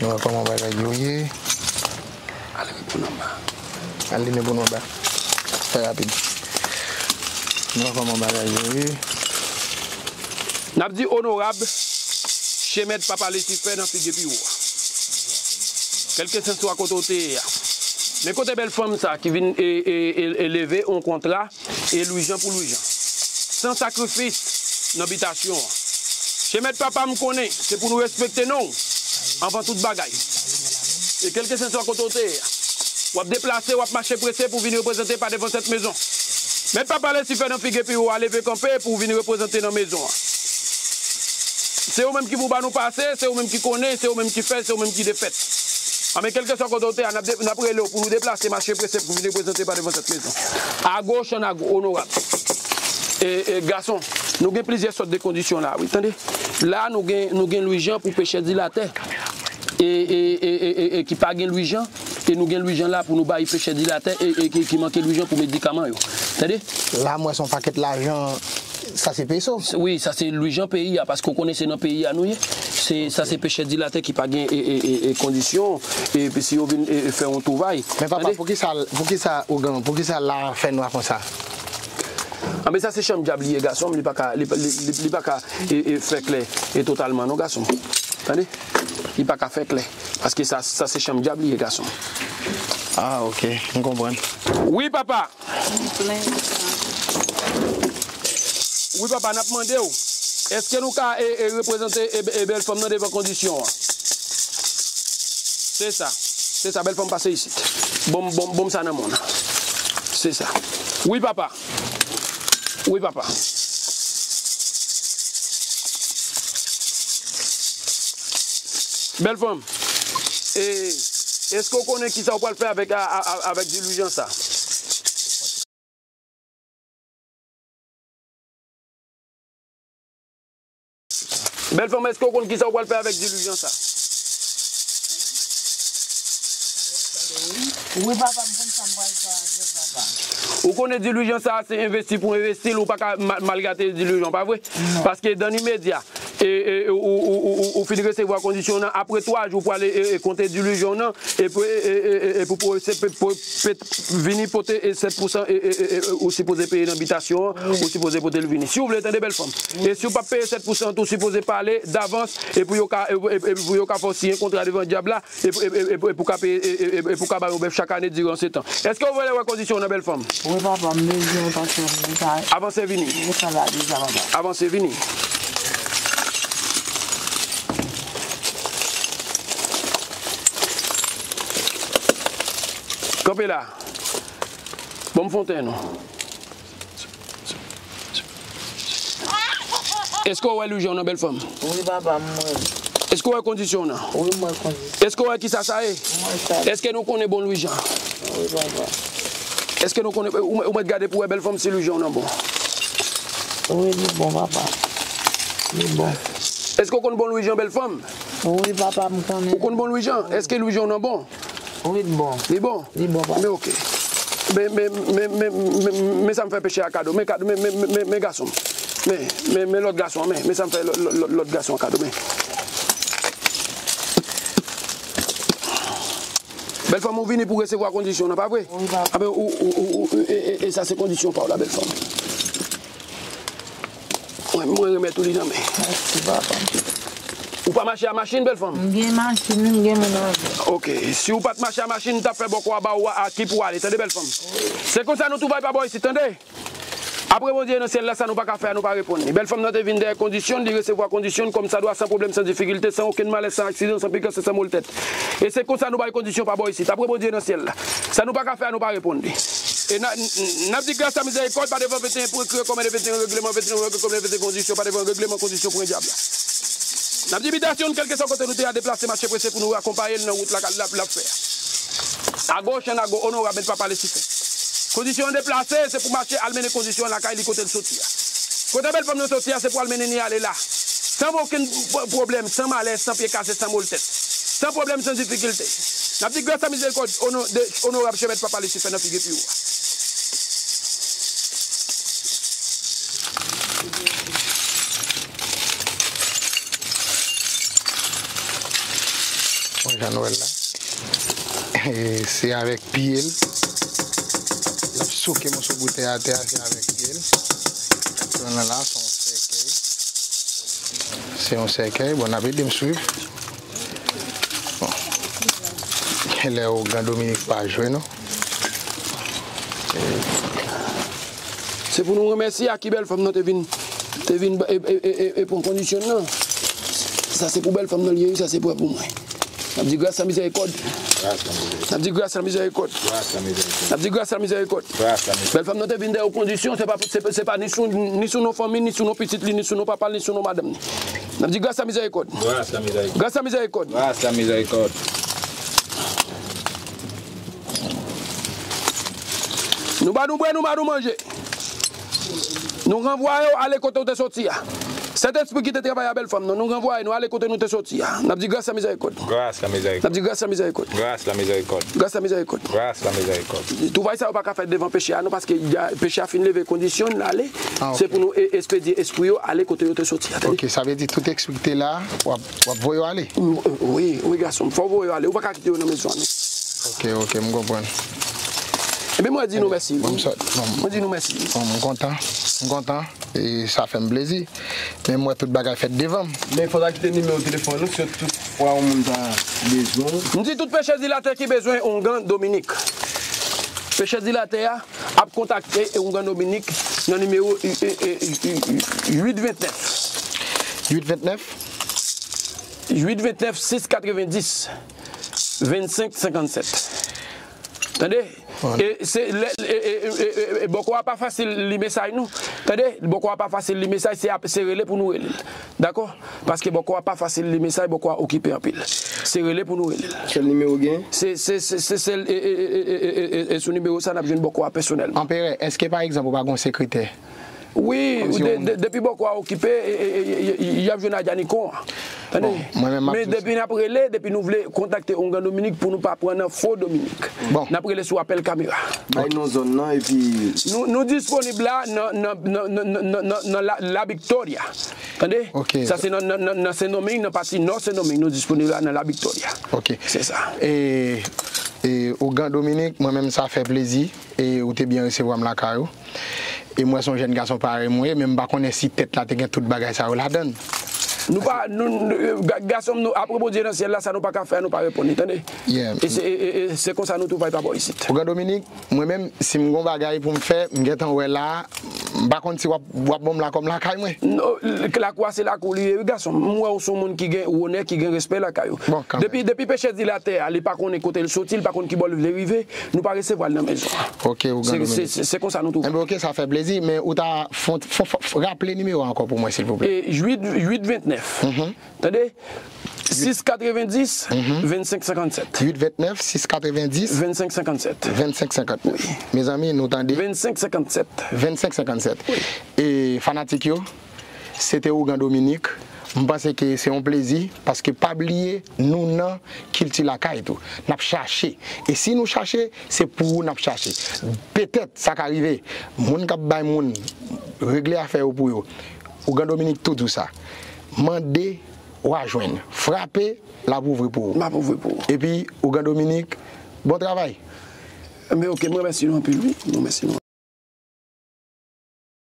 Nou wè kòman bagay yo ye. Al reponn anba. Al li reponn anba. Fè rapid. Nou wè kòman bagay yo ye. N ap di onorab, Chemèt papa Lisifè nan figi pi wo a. Kèlkeswa kote w te ye a. Men kote bèl fanm sa ki vin e, e, e, e leve yon kontra e Lwijan pou Lwijan. San sakrifis nan bitasyon an. Chemèt papa m konnen se pou nou respekte non w anvan tout bagay. E kèlkeswa kote w te ye a, w ap deplase, w ap mache prese pou vin reprezante pa devan sèt mezon. Mèt papa Lisifè nan figi pi wo a leve kanpe pou vin reprezante nan mezon an. Se yo menm ki pou ba nou pase, se yo menm ki konnen, se yo menm ki fè, se yo menm ki defèt. Anben, kèlkeswa kote w te a, n ap de-, n ap rele w pou nou deplase, mache prese pou vin reprezante pa devan sèt mezon. Ago, Chènago, onorab. E, e, gason, nou gen plizyè sòt de kondisyon la, wi, tande. La, nou gen, nou gen Lwijan pou pechè dilatè. E, e, e, e, e, e ki pa gen Lwijan, e nou gen Lwijan la pou nou bay pechè dilatè, e, e ki, ki manke Lwijan pou medikaman yo. Tande? La, m wè se yon pakèt lajan. Sa se peso? Wi, sa se Lwijan peyi a, paske w konnen se nan peyi a nou ye. Se, sa se pechè dilatè ki pa gen, e, e, e, e kondisyon, epi si yo vin, e, e, fè yon twouvaj. Men papa, tande? Poukisa, poukisa ougan, poukisa la fè nwa konsa? Anben, sa se chanm dyab li ye, gason m, li pa ka, li, li, li, li pa ka, e, e, fè klè, e, totalman non, gason m. Tande? Li pa ka fè klè, paske sa, sa se chanm dyab li ye, gason m. Ah, ok, m konprann. Wi, papa. Wi, papa, n ap mande w, èske nou ka, e, e, reprezante, e, e, bèl fanm nan devan kondisyon an? Se sa. Se sa, bèl fanm, pase isit. Bon, bon, bon, sa nan men w. Se sa. Wi, papa. Wi, papa. Bèl fanm, e, èske w konnen kisa w pral fè avèk, a, a, a, avèk dilwijan sa? Bèl fanm, èske w konn kisa w pral fè avèk dilwijan sa? Wi, papa, m konn sa m pral fè avè l, papa. Ou konnen dilwijan sa, se envesti pou envesti l, ou pa ka ma-, malgate dilwijan, pa vre? Non. Paske dan limedya, e, e, ou, ou, ou, ou, ou fin resevwa kondisyon nan, apre twa jou, ou pral, e, e, konte dilwijan nan, e pou, e, e, e, e, e pou, pou, se, pou, pou, pou vini pote, e, sèt pousan, e, e, e, e, ou sipoze peye nan bitasyon an, wi, ou sipoze pote l vini. Si w vle, tande bèl fanm. Wi. E si w p ap peye sèt pousan, tou sipoze pale davans, e pou yo ka, e, e, e pou yo ka fè w siyen kontra devan dyab la, e, e, e, e, e pou ka peye, e, e, e, e pou ka ba yo bèf chak ane diran sèt an. Èske w vle wè kondisyon nan, bèl fanm? Wi, papa, m bezwen, paske m gentan... Avanse vini. M gentan la deja, papa. Avanse vini. Kanpe la. Bon, m fonten non. Èske w wè lwijan w nan, bèl fanm? Wi, papa, m wè. Èske w wè kondisyon w nan? Wi, m wè kondisyon. Èske w wè kisa sa ye? M wè sa. Èske nou konnen bon lwijan? Wi, papa. Èske nou konnen, ou, ou mèt gade pou wè, bèl fanm, si lwijan w nan bon? Wi, li bon, papa. Li bon. Èske w konn bon lwijan, bèl fanm? Wi, papa, m konnen. Ou konn bon lwijan? Èske lwijan w nan bon? Wi, li bon. Li bon? Li bon, papa. Men oke. Men, men, men, men, men, men sa m fè peche a kado. Men kado, men, men, men, men, men gason. Men, men, men lòt gason an, men, men sa m fè lòt, lòt, lòt, lòt gason an kado, men. Bèl fanm, ou vini pou resevwa kondisyon nan, pa vre? Wi, papa. A ben, ou, ou, ou, ou, e, e, e sa se kondisyon pa w la, bèl fanm. Mwen, mwen remèt ou li nan men. Mèsi, papa. Ou pa mache a machin, bèl fanm? M gen machin, m gen moun avè m. Oke, si w pa t mache a machin, m t ap fè bòkò a ba ou a, a ki pou ale, tande, bèl fanm? Se konsa nou tou bay pa bò isit, tande? Apre Bondye nan syèl la, sa nou pa ka fè a, nou pa reponn li. Bèl fanm nan te vin dèyè kondisyon, li resevwa kondisyon kòmsadwa, san pwoblèm, san difikilte, san okenn malè, san aksidan, san pikan, san, san mal tèt. E se konsa nou bay kondisyon pa bò isit. Apre Bondye nan syèl la, sa nou pa ka fè a, nou pa reponn li. E n a, n, n ap di gras a mizèrikòd, pa devan venteyen pou ekri kòm de venteyen regleman, venteyen regleman, venteyen kondisyon, pa devan regleman, kondisyon pran dyab la. N ap di bitasyon, kèlkeswa kote nou te a, deplase, mache prese pou nou akonpaye l nan wout la, l ap, l ap fè a. Agoch, an ago, onorab, mèt papa Lisifè. Kondisyon an deplase, se pou mache al mennen kondisyon an lakay li kote l soti a. Kote bèl fanm nan soti a, se pou al mennen li ale la. San okenn p-, pwoblèm, san malè, san pye kase, san mal tèt. San pwoblèm, san difikilte. N ap di gras a mizèrikòd, ono-, de, onorab, chè mèt papa Lisifè nan figi pi wo a. Bon, jan nou wè l la. E, se avèk pye l. L ap souke moso boutèy atè a, se avèk pye l. Sa nan la, se yon sèkèy. Se yon sèkèy. Bon, n ap ede m swiv. Bon. Genlè ougan Dominik pa jwe, non. Se pou nou remèsye a ki bèl fanm nan te vin, te vin e, e, e, e, e pran kondisyon nan. Sa se pou bèl fanm nan li ye, sa se pou, pou mwen. N ap di gras a mizèrikòd. N ap di gras a mizèrikòd. N ap di gras a mizèrikòd. Bèl fanm nan te vin dèyè w kondisyon, se pa, se, se pa ni sou, ni sou non fanmi, ni sou non pitit li, ni sou non papa l, ni sou non madanm li. N ap di gras a mizèrikòd. Gras a mizèrikòd. Nou ba nou bwè, nou ba nou manje. Nou ranvwaye w ale kote w te soti a. Sentespri ki te travay a bèl fanm nan, nou ranvwaye nou ale kote nou te soti a. N ap di gras a mizèrikòd. Gras a mizèrikòd. N ap di gras a mizèrikòd. Gras a mizèrikòd. Gras a mizèrikòd. Gras a mizèrikòd. Twouve sa yo pa ka fèt devan peche a, non, paske peche a fin leve kondisyon l ale. Se pou nou e, espedye espri yo ale kote yo te soti a. Tande? Oke, sa vle di tout espri ki te la, w ap, w ap voye yo ale? Wi, wi, gason m, fò w voye yo ale. Ou pa ka kite yo nan mezon an, non. Oke, oke, m konprann. Ebyen, mwen di nou mèsi. Bon, m sot, bon. Mwen di nou mèsi. Bon, m kontan. M kontan. E sa fè m plezi. Men m wè tout bagay fèt devan m. Men fò w ta kite nimewo telefòn ou, si tout fwa yon moun ta bezwen w. M di tout peche dilatè ki bezwen ongan Dominik. Peche dilatè a ap kontakte ongan Dominik nan nimewo uit ventnèf. Uit ventnèf? Uit ventnèf, sis katrevendis, vennsenk senkannsèt. Tande? E se lè, e, e, e, e, e, bòkò a pa fasil li mesaj nou. Tande? Bòkò a pa fasil li mesaj, se ap, se rele pou nou rele l. Dakò? Paske bòkò a pa fasil li mesaj, bòkò a okipe anpil. Se rele pou nou rele l. Sèl nimewo gen? Se, se, se, se sèl, e, e, e sou nimewo sa n ap jwenn bòkò a pèsonèlman. Anperè, èske pa egzanp ou pa gen yon sekretè? Wi, de, de, depi bòkò a okipe, e, e, e, e, e, y ap jwenn adjanikon an. Tande? Bon, mwen menm m ap... Men depi n ap rele, depi nou vle kontakte ongan Dominik pou nou pa pran nan fo Dominik. Bon. N ap rele sou apèl kamera. Bay non zòn nan epi... Nou, nou disponib la nan, nan, nan La, La Victoria. Tande? Oke. Sa se nan, nan, nan, nan Sendomeng, nan pati nò Sendomeng, nou disponib la nan La Victoria. Oke. Se sa. E, e, ongan Dominik, mwen menm sa fè plezi. E ou te byen resevwa m lakay ou. E m wè se yon jèn gason parèy mwen ye, men m pa konnen si tèt la te gen tout bagay sa yo ladan l. Nou pa, nou, nou, ga-, gason m, nou, apre Bondye nan syèl la, sa nou pa ka fè a, nou pa reponn li, tande? Yeah. E se, e, e, e se konsa nou tou pral pa bò isit. Ongan Dominik, mwen menm, si m gon bagay pou m fè, m gentan wè la, M pa konn si w ap, w ap ban m lakòm lakay mwen. Non, lakou a se lakou li ye, wi, gason. M wè w se yon moun ki gen onè, ki gen respè lakay ou. Bon, kanmenm. Depi, depi pechè di l atè a, li pa konnen kote l soti, li pa konn ki bò l vle rive, nou pa resevwa l nan mezon an. Ok, Ougan Dominique. Se, se, se konsa nou twouve. Enben, ok, sa fè plezi, men ou ta fon, fon, fon, raple nimewo a ankò pou mwen, silvouplè. E uit, uit vennèf. Tande? Sis katrevendis, vennsenk senkannsèt. Uit vennèf, sis katrevendis, vennsenk senkannsèt. Vennsenk senkannsèt. Wi. Mezanmi, nou tande? Vennsenk senkannsèt. Vennsenk senkannsèt. Wi. E fanatik yo, se te Ougan Dominique. M panse ke se yon plezi, paske pa bliye, nou nan kilti lakay tou. N ap chache. E si nou chache, se pou ou n ap chache. Petèt, sa ka rive, moun k ap bay moun regle afè yo pou yo. Ougan Dominique tou di w sa. Mande w a jwenn. Frape, l ap ouvri pou ou. M ap ouvri pou ou. Epi, Ougan Dominique, bon travay. Enben, ok, m remèsye nou anpil, wi. M remèsye nou.